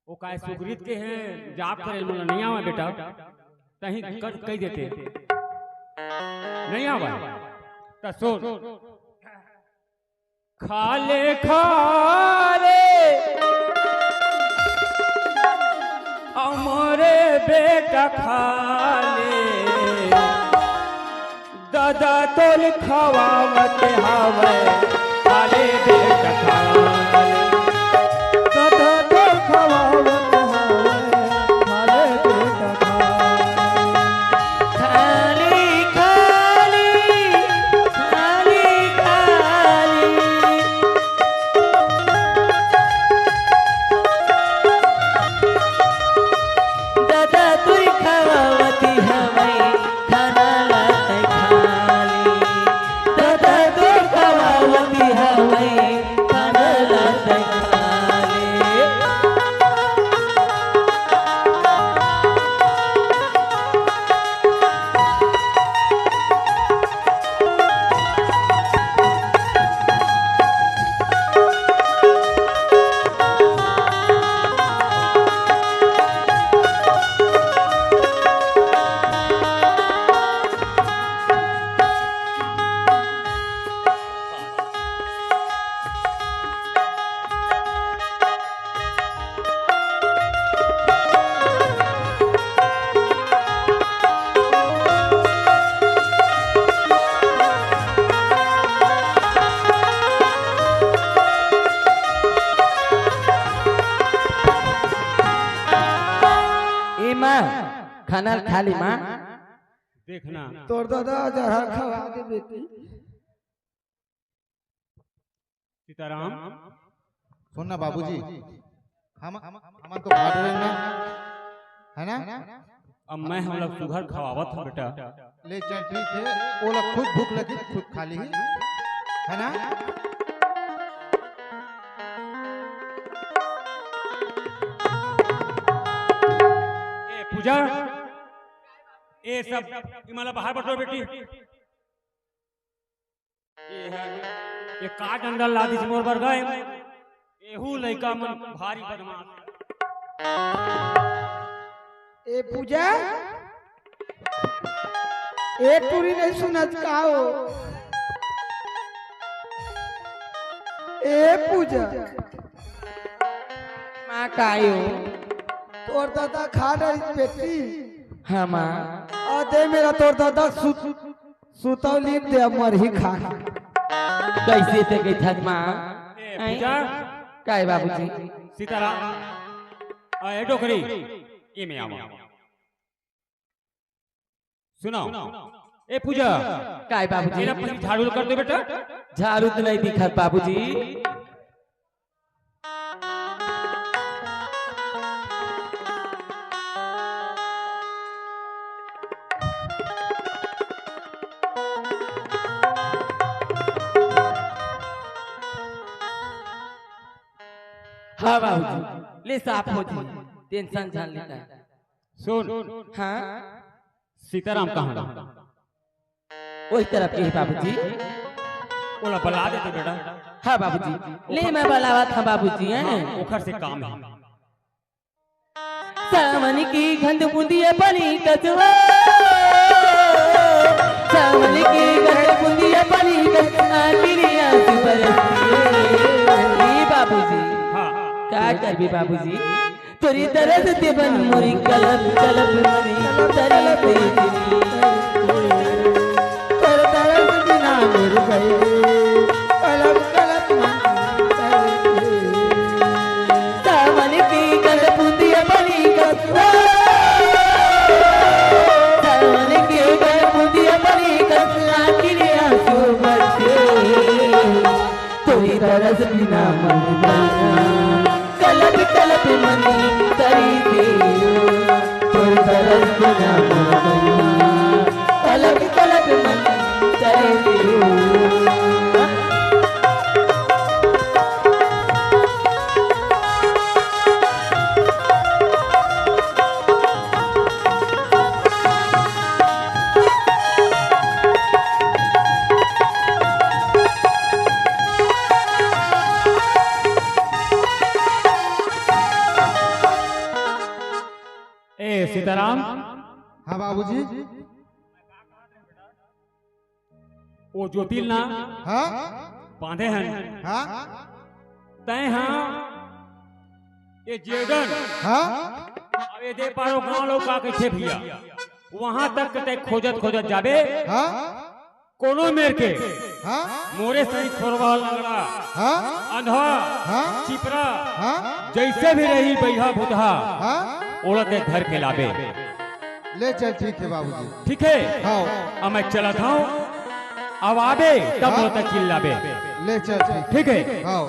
ओ काय सुग्रीत के हैं, जाप करे मोला नहीं आवे बेटा। तहीं कर कह देते। नहीं आवे। त सुन। खा ले, खा ले, हमरे बेटा खा ले। दादा तोल खवावत हावय, खा ले बेटा खा ले। दादा तोल खवावत हावय, खा ले बेटा खा ले। खाली, खाली, खाली, खाली। दादा तुई खवावती हवई, खाना ला तै खाली। दादा तुई खवावती हवई, खाना ला तै खाली। ए माँ, खाना खा ली माँ। देखना। तोर दादा जहर खवा दे बेटी। सीताराम। सुन ना बाबूजी, हम, हमन तो खा डरेन ना, है ना? अब मैं हमला सुघर खवावत हूँ बेटा। ले चल ठीक है, ओला खुद भूख लगी, खुद खा ली, है ना? ए पूजा, ए सब इमला बाहर बटो बेटी। ये है, ये का डंडा ला दिस मोर बर गए। एहू लइका मन भारी बदमाश। ए पूजा, ए टूरी नहीं सुनत का हो? ए पूजा। माँ कायो। तोर दादा खा रही बेटी। हाँ माँ। आ दे मेरा तोर दादा सुत सुतौली दे मरही खा। कैसे ते गई थक माँ? ए, पूजा। काय बाबूजी? सीताराम। आ, ए डोकरी, ए में आवा। सुनाओ। ए पूजा। काय बाबूजी? मेरा पहले झाड़ू कर दे बेटा। झाड़ू तो नहीं दिखत बाबूजी। हाँ बाबूजी, ले साफ हो जी, टेंशन झन लेता। सुन। हाँ। सीताराम कहाँ? वही तरफ के ही बाबूजी। ओला बला दे तो बेटा। हाँ बाबूजी, ले मैं बलावत हाँ बाबूजी, हैं? हाँ, ओखर से काम है। सावन की घंध बुंदिया पानी कसवा। सावन की घंध बुंदिया पानी कसवा, आखिरी आंसू बरसती है। ए बाबूजी, हाँ। का करबे बाबूजी? तोरी तरस देवन मोरी कलप कलप मनी तरी तेरी। तोर तरस बिना मेरी गई कलप कलप मनी तरी तेरी। सावन की गंध बूंदिया बनी गंगा। सावन की गंध बूंदिया बनी गंगा। आखिरी आंसू बरसे। तोरी तरस बिना मन बरसा। कलप तलप मन तरी दियो, तोर दरस बिना मोर गैया। तलप, तलप मन तरी दियो। ए सीताराम। हाँ बाबूजी। ओ ज्योतिल ना हाँ। बांधे हन। हाँ। तैं हाँ ये जेडन। हाँ। अब ये दे पारो गांव लोग का कइथे भैया, वहां तक के तैं खोजत खोजत जाबे। हाँ। कोनो मेर के हाँ। मोरे सही खोरवा लंगड़ा, हाँ। अंधवा, हाँ। चिपरा, हाँ। जइसे भी रही बइहा भुतहा, हाँ। ओला तैं धर के लाबे। ले चल, ठीक हे बाबूजी। ठीक हे? हाँ। अब मैं चलत हंव, अब आबे तब हाँ। मोला तैं चिल्लाबे। ले चल, ठीक। ठीक हे? हाँ।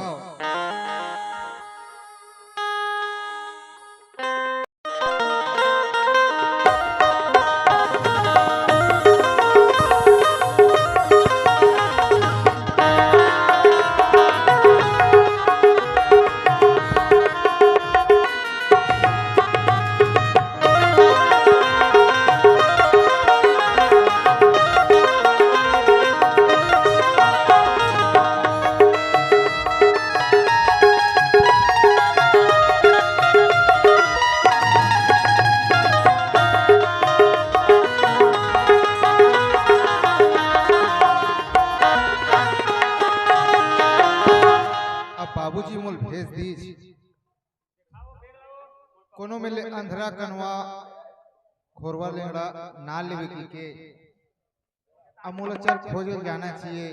अब बाबूजी मोल भेज दीस। कोनो मेर ले अंधरा कनवा खोरवा लेंगड़ा ना लेवे की के। अब मोला चल खोजे जाना चाहिए।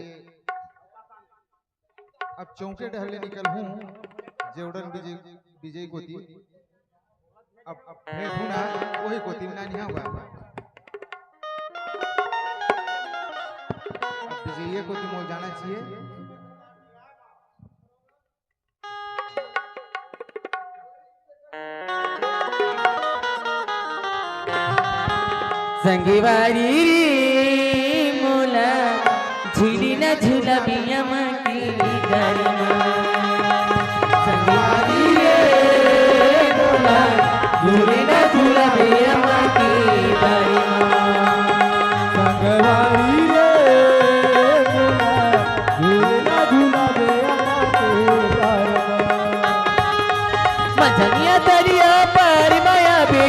अब चौके डहर ले निकल हूँ जेवड़न विजय, विजय कोती। अब, अब भेंट हूँ ना वही कोती ना नहीं होगा। अब विजय कोती मोल जाना चाहिए। संगवारी रे मोला झूली न झूला बिया माटी डारी मा। संगवारी रे मोला झूली न झूला बिया माटी डारी मा। संगवारी रे मोला झूला झूला दे अम्मा के पैर मा। मझनिया तरिया पार माया बे।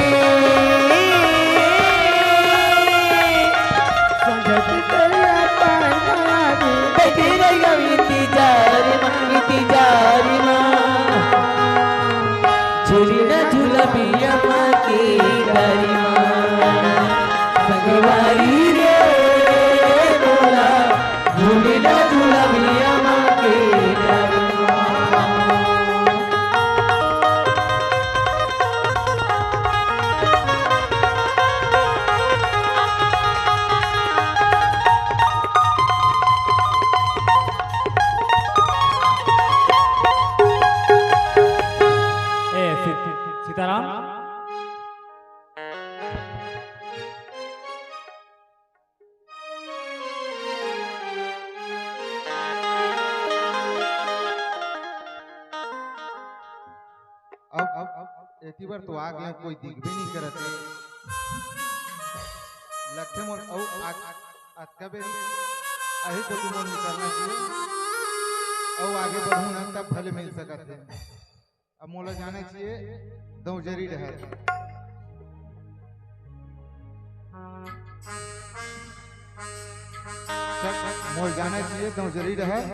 संझकी तरिया पार माया बे। बैठी रहिया इंतजार मा, इंतजार मा। झूली ना झूला बिया माँ के डारी मा। संगवारी रे मोला, झूली ना झूला बिया माँ के डारी मा। ए, सी-, सीताराम। अब, अब, अब एती बर तो आ गया, कोई दिखबे नहीं करत हे। लगथे मोर अउ आ-, अतका बेर अही कोती मोर निकलना चाहिए। अउ आगे बढ़ूँ ना, तब भले मिल सकत हे। अब मोला जाना चाहिए दौजरी डहर। चल, मोला जाना चाहिए दौजरी डहर।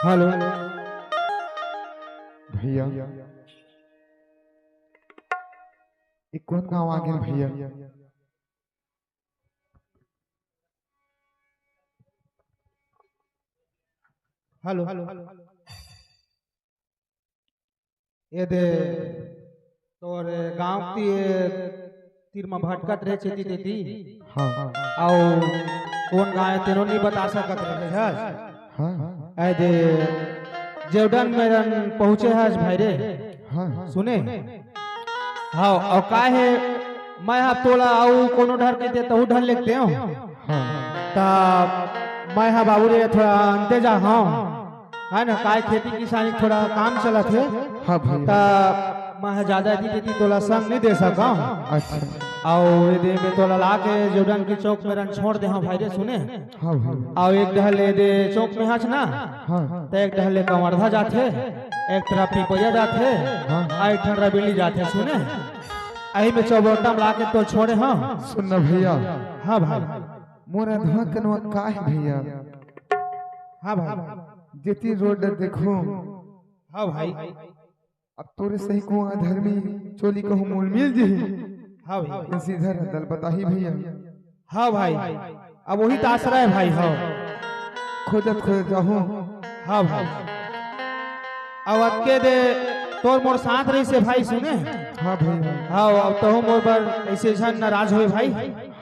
हेलो भैया, ये कौन गांव आ गए भैया? हेलो, ये दे तोर गांव के तीर म भटकत रहे चेती तेती। हाँ। अउ कौन गांव हे तेनो नहीं बता सकत रहे हस। हाँ। ए दे जेवडन मेरन पहुंचे हस भाई रे। हाँ। सुने? हाँ, अउ का हे, मैं ह तोला अउ कोनो ढर के दे तहू ढर लेके देव। हाँ। त मैं ह बाबू रे थोड़ा अंते जा हंव। है ना, काय खेती किसानी थोड़ा काम चलत हे। हाँ भैया। त मैं ह ज्यादा एती तेती तोला संग नहीं दे सकंव। अच्छा। अउ ये दे मैं तोला लाके जेवडन के चौक मेरन छोड़ दे हंव भाई रे, सुने। हाँ भैया। अउ एक डहर ले दे चौक में हस ना, हाँ। त एक डहर ले कवर्धा जाथे, एक तरफ पिपरिया जाथे, हाँ। अउ एक ठन रबेली जाथे, सुने। अही में चौबोटा में लाके तोला छोड़े हंव। सुन ना भैया। हाँ भाई। मोर अधवा कनवा का हे भैया? हाँ भाई। जेती रोड देखो। हाँ भाई। अब तोरे सही को अधर्मी चोली कहूँ मोल मिल जही। हाँ भाई। त सीधा रद्दा ल बताही भैया। हाँ भाई, अब वही त आसरा हे भाई। हाँ। खोजत खोजत जाहूँ। हाँ भाई। अब अतके दे तोर मोर साथ रहिसे भाई, सुने। हाँ भाई। हाँ, अब तहूँ मोर बर अइसे झन नाराज होए भाई।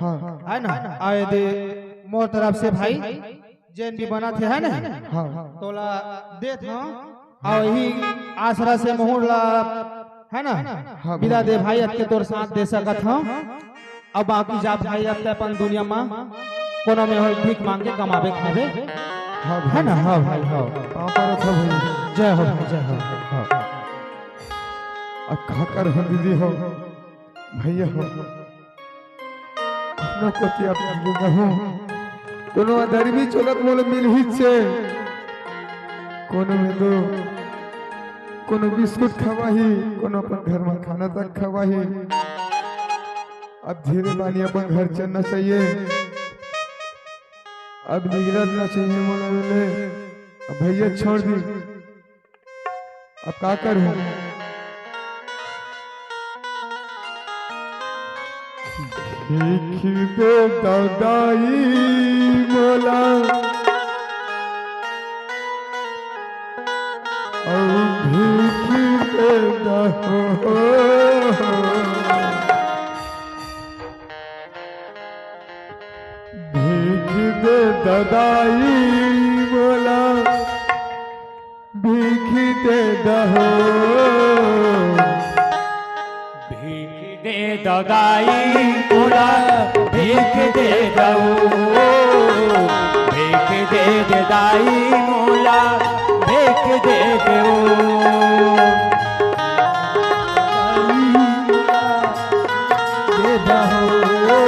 हाँ। है ना? अउ ये दे मोर तरफ से भाई जेन भी बनत हे, है ना? हाँ। तोला देत हंव। अउ यही आसरा से महूं ला, है ना? हाँ, बिदा दे भाई, अतके तोर साथ दे सकत हंव। अउ बाकी जा भाई, अब ते अपन दुनिया म कोनो में होय, भीख मांग के कमाबे खाबे। हाँ भाई। है ना? हाँ भाई, हाँ। पाँव परत हंव भाई। जय हो भाई, जय हो। हाँ। अब का करहूं दीदी हो, भैया हो, कोनो कोती अब नहीं रहूं। कोनो अधर्मी चोला त मोला मिलही छे। कोनो में तो कोनो बिस्कुट खवाही, कोनो अपन घर में खाना तक खवाही। अब धीरे बानी अपन घर चलना चाहिए। अब निकलना चाहिए मोला ले। अब भैया छोड़ दी। अब का करहूं? भीख दे दव दाई मोला, अउ भीख दे दव हो। भीख दे दव दाई मोला, भीख दे दव हो। भीख दे दव दाई मोला, भीख दे दव हो। भीख दे दव दाई मोला, भीख दे दव हो। दे दव हो।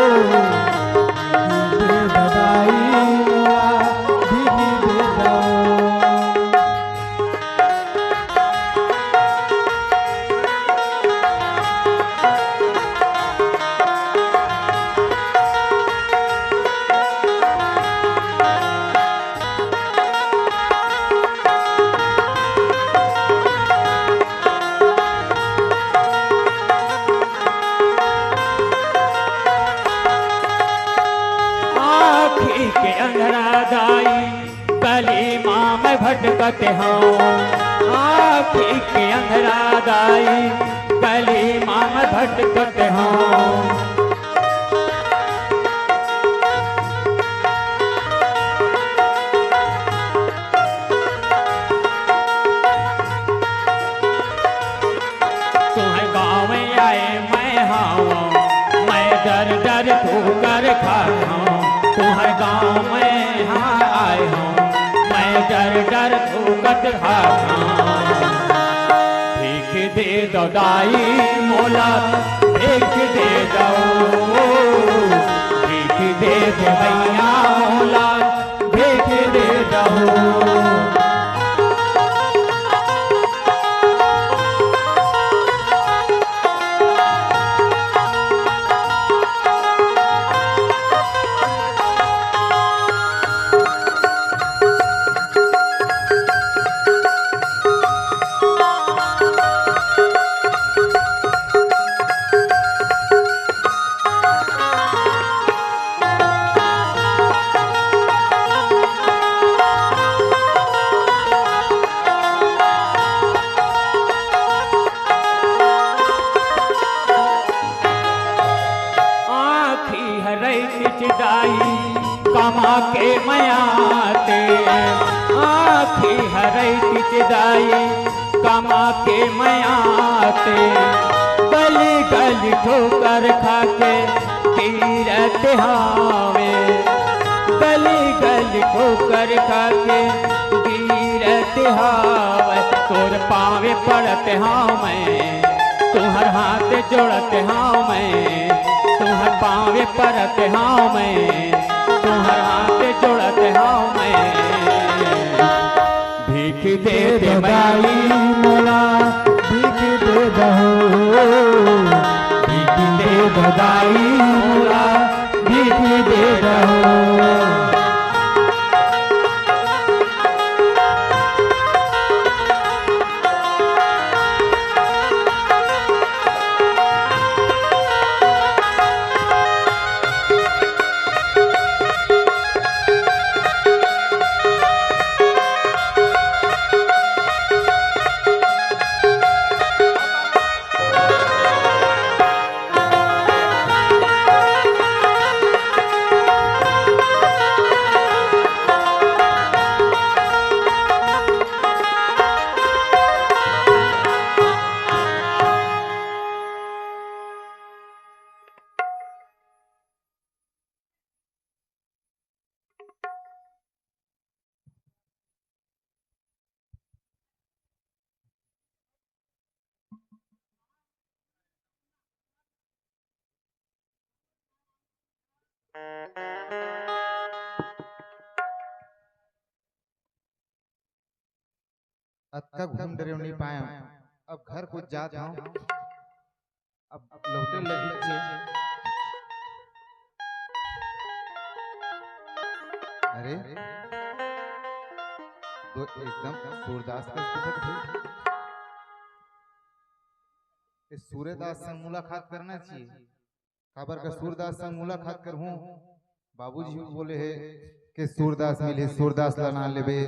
आँखी के अंधरा दाई, गली मा मैं भटकत हँव। आँखी के अंधरा दाई, गली मा मैं भटकत हँव। तुँहर गाँव आए मैं हँव, मैं डर डर कर खात हँव, तुँहर गाँव में हाँ आए हँव, मैं डर डर भूकत खात हँव। भीख दे दव दाई मोला, भीख दे दव, भीख दे दव भैया मोला, भीख दे दव। आँखी हरई चिचदाई कमा के मयाते, आँखी हरई चिचदाई कमा के मयाते, गली गली ठोकर खा के गिरत हावे, गली गली ठोकर खा के गिरत हावे। तोर पाँवे पड़त हँव मैं, तुँहर हाथ जोड़त हँव मैं, तुँहर पाँवे पड़त हँव मैं, तुँहर हाथ जोड़त हँव मैं। भीख दे दे दाई मोला, भीख दे दहो, भीख दे दो दाई मोला, भीख दे दहो। अतका घूम डरेव नइ पाएंव, अब घर कुछ जात हंव, अब लौटे लगही। अरे, तो एकदम सूरदास का दिखत हे। ये सूरदास से मुलाकात करना चाहिए। काबर का सूरदास संग मुलाकात करहूं। बाबूजी बोले हे कि सूरदास मिलही, सूरदास ला ना लेबे,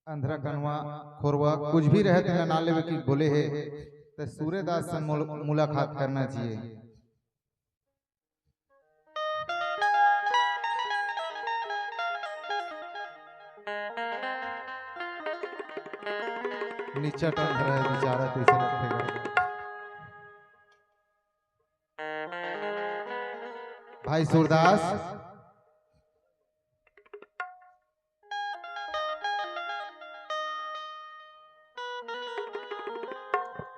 अंधरा कनवा खोरवा कुछ भी रहे तेला ना लेबे कि बोले हे, त सूरदास संग मुल-, मुलाकात करना चाहिए। नीचा टंग रहे बेचारा, तइसे लगथे गा। भाई सूरदास,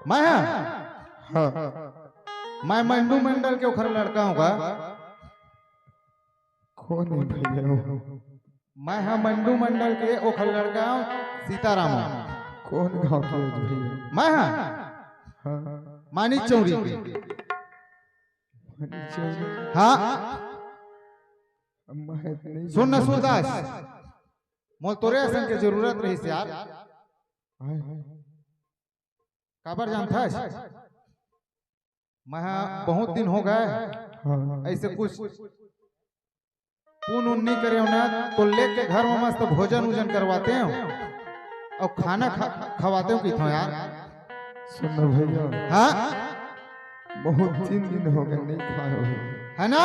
मैं हा? हाँ। मैं मंडू मंडल के ओखर लड़का हूँ का? कौन है भैया वो? मैं हा मंडू मंडल के ओखर लड़का हूँ, सीताराम हूँ। कौन गाँव के हो भैया? मैं हा? हाँ। मानिक चौरी के। मानिक चौरी? हाँ। अब मैं नहीं सुन न जानता। सूरदास, मोल तोरे असन के जरूरत रहिस यार। हाँ। काबर जानथस? मैं हा बहुत दिन हो गए, हाँ। ऐसे कुछ पुन उन नहीं करे हो ना, तो लेके घर में मस्त भोजन उजन करवाते हो और खाना खा, खवाते हो किथो यार। सुन ना भैया। हाँ? बहुत तीन दिन हो गए नहीं खाए हो। है ना?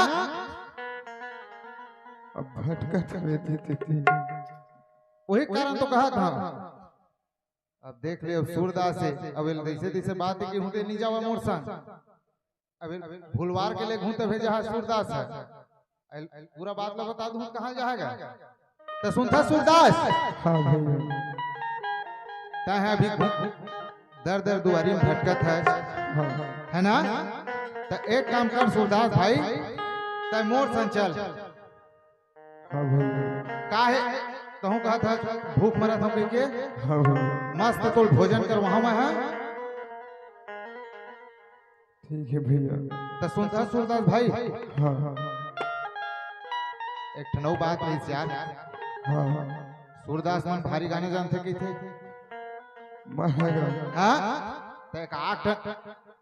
अब भटकत रहते थे तीन। वही कारण तो कहा था। अब देख ले, अब सूरदास हे, अब एला जइसे तइसे बात हे कि हुदे नी जावा मोर संग। अभी भुलवार के लेगहूं तभे जहां सूरदास हे। अल-, पूरा बात ला बता दूं, कहां जाएगा? त सुनथा सूरदास, हाँ भैया। तैं हे अभी घू-, दर दर दुआरी में भटकत हे, हाँ। हे ना? त एक काम कर सूरदास भाई, तैं मोर संग चल। हाँ भैया। काहे? तहूं कहत हस भूख मरत हंव कहिके? हाँ भैया। मस्त तोर भोजन करवाहूं मैं, हाँ? ठीक हे भैया। त सुनथा सूरदास भाई? हाँ, हाँ। एक ठन अउ बात हे यार। हाँ, हाँ। सूरदास मन भारी गाना जानथे कहिथे। मैं गा- हाँ? त एक आठ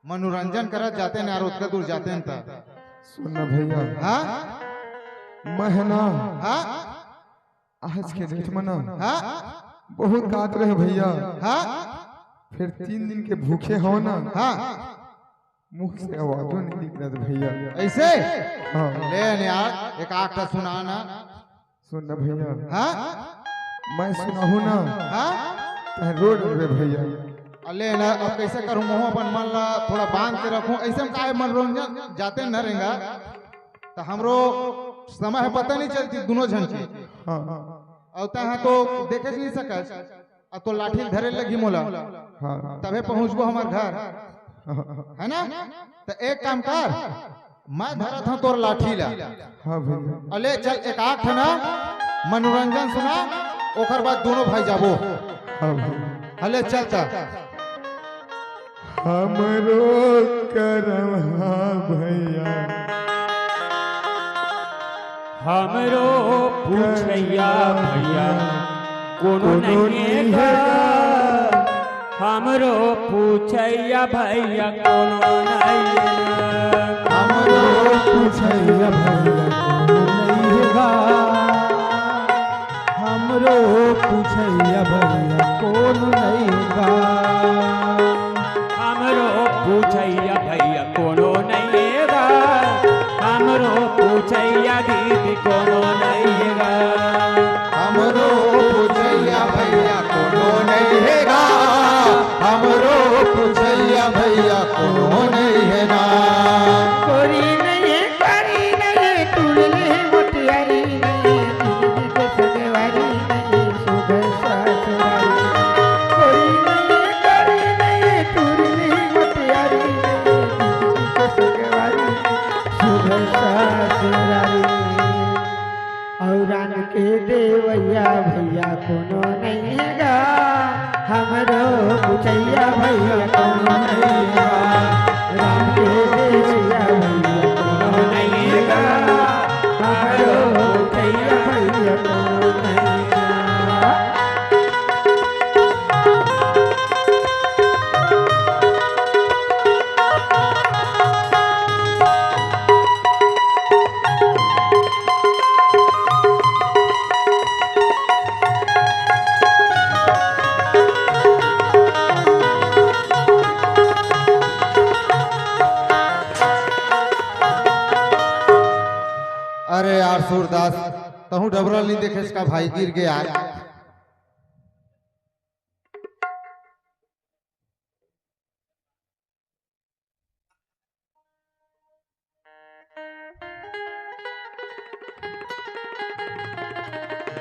मनोरंजन करत जातेन यार, ओतका दूर जातेन त। सुन ना भैया। हाँ? मैं ना। हाँ? आज के डेट में ना हाँ? बहुत गात रहे भैया। हाँ? फिर तीन दिन के भूखे हो ना, हाँ? मुंह से आवाजो नहीं निकलत भैया। अइसे? हाँ। ले न यार, एक आध ठा सुना ना। सुन ना भैया। हाँ? मैं सुनाहूं ना। हाँ? तैं रो डरबे भैया। अ ले ना, अब कइसे करहूं, महूं अपन मन ला थोड़ा बांध के रखहूं। अइसे में काहे मनोरंजन जातेन रहेंगा, त हमरो समय हे पता नहीं चलतिस दूनों झन के। हाँ। अउ तैं हा तो देखे नहीं सकस, अउ तोर लाठी ल धरे लगही मोला, हाँ। तभे पहुंचबो हमर घर, हाँ। हे ना? त एक काम कर, मैं धरत हंव तोर लाठी ला। हाँ भैया। अ ले चल, एक आध ठन मनोरंजन सुना, ओकर बाद दूनों भाई जाबो। हाँ भैया। अ ले चल त। हमरो करम हा भैया। हमरो पूछइया भैया कोनो नइ हे गा। हमरो पूछइया भैया कोनो नइ हे गा। हमरो पूछइया भैया कोनो नइ हे गा। हमरो पूछइया भैया कोनो नइ हे गा। हमरो पूछइया भैया कोनो नइ हे गा। हमरो पूछइया दीदी कोनो नइ हे गा। हमरो पूछइया भैया कोनो नइ हे गा। हमरो पूछइया भैया कोनो नइ हे गा। कोरी नइ हे, कारी नइ हे, टुड़ली मोटियारी नइ हे, जिंदगी के सगवारी नइ हे, सुघर ससुरारी। कोरी नइ हे, कारी नइ हे, टुड़ली मोटियारी नइ हे, जिंदगी के सगवारी नइ हे, सुघर ससुरारी। अउ राम के देवइया भैया कोनो नइ हे गा, हमरो पूछइया भैया कोनो नइ हे गा। राम के देवइया भैया कोनो नइ हे गा, हमरो पूछइया भैया कोनो नइ हे गा। अरे यार सूरदास, तहूं डबरा ल नइ देखेस का भाई, गिर गे यार।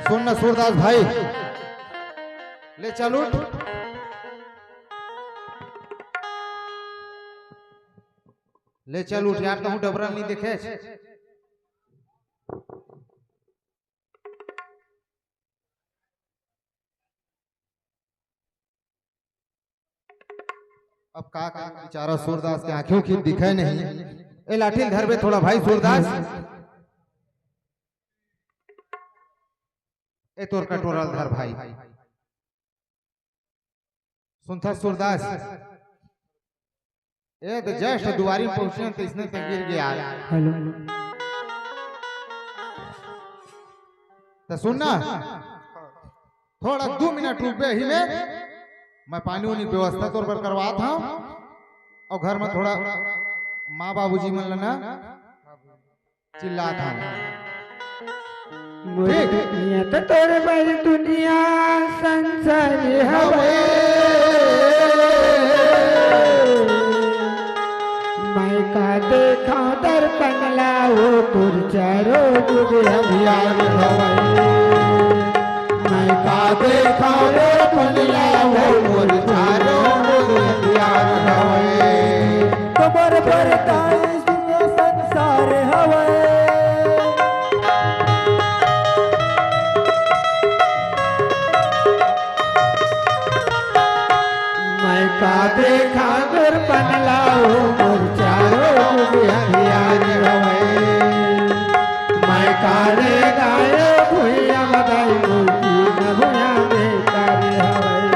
सुन ना सूरदास भाई, ले चल उठ, ले चल उठ यार, तहूं डबरा ल नइ देखेस। अब का का बेचारा सूरदास के आंखी उंखी दिखे नहीं। ए लाठी ल धरबे थोड़ा भाई सूरदास। ए तोर कटोरा ल धर भाई। सुनथा सूरदास। ए त just दुआरी में पहुंचे त इसने त गिर गे यार। हेलो। त सुन ना, थोड़ा दू मिनट रुकबे ही में, मैं पानी उनी व्यवस्था तोर बर करवात हंव, अउ घर में थोड़ा माँ बाबूजी मन ल ना चिल्लात हंव। मोर ठीक। दुनिया त तोर बर दुनिया संसार हवे। मैं का देखा दर्पण ला, वो तोर चारों जुग अंधियार हवय। मैं का देखा दर्पण ला, वो तोर चारों जुग अंधियार हवय। तुम्हर परताय सुनो संसार हवय। मैं का देखा दर्पण ला, वो मोर चारों जुग अंधियार हवय। मैं का ले गायो भुइया बधाई, मोर की न भुइया बेकार हवय।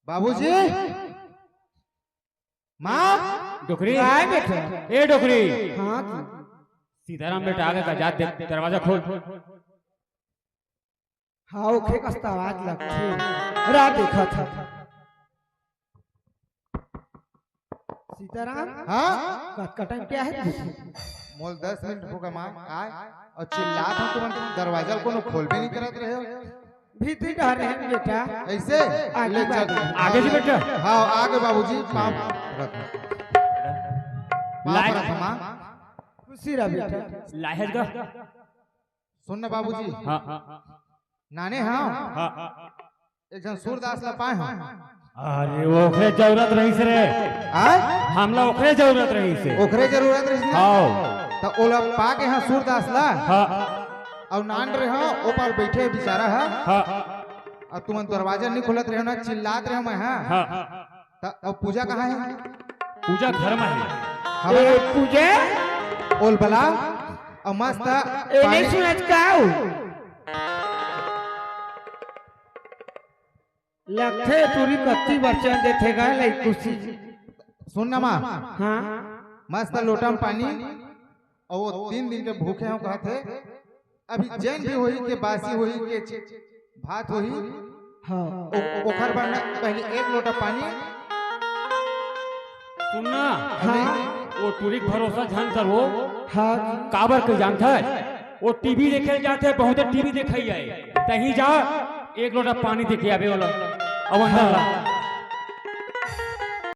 बाबूजी, माँ। डोकरी। काय बेटा? ए डोकरी। हाँ जी। सीताराम बेटा आगे का, जा दे, दरवाजा खोल। हाँ, ओखे कस त आवाज लगथे। रा देखत ह। सीताराम। हाँ? कतका टाइम के आहे? मोल दस मिनट होगे माँ, आय। अउ चिल्लात हंव, तुमन दरवाजा ल कोनो खोलबे नइ करत रहेव। भीतरी डहर रहेन बेटा। अइसे? आगे ले चल। आगे जी बेटा। हाँ, आगे बाबूजी, पाँव रख। पाँव लाए। रख माँ। खुशी रह बेटा। लाहेज गा। सुन ना बाबूजी। हाँ। नाने हंव। हाँ। एक झन सूरदास ला पाए हंव। अरे, ओखरे जरूरत रहिस रे। आय? हमला ओखरे जरूरत रहिस हे। ओखरे जरूरत रहिस ना? हाँ। त ओला पा के हंव सूरदास ला। हाँ। अउ नान रहे हंव, ओ पार बइठे हे बिचारा ह। हाँ। अउ तुमन दरवाजा नइ खोलत रहेव ना, चिल्लात रहेंव मैं, हाँ। हाँ। त अब पूजा कहाँ हे? पूजा घर में हे। हवय। ए, पूजा? ओल बला, अउ मस्त ए, नइ पानी। सुनत का हो? लगथे टूरी कत्ती बचन देथे गा, लई खुशी। सुन ना माँ। हाँ। मस्त लोटा म पानी, अउ वो तीन दिन के भूखे हंव कहत हे। अभी जेन भी होही, के बासी होही, के च-, भात होही, हाँ। ओ-, ओखर बर ना पहली एक लोटा पानी। सुन ना, हाँ। वो टूरी के भरोसा झन कर वो। हाँ। काबर के जानत हे? वो टीवी देखे ल जात हे, बहुते टीवी देखई आय। तहीं जा, एक लोटा पानी दे के आबे ओला। अउ अंदर ला। हाँ।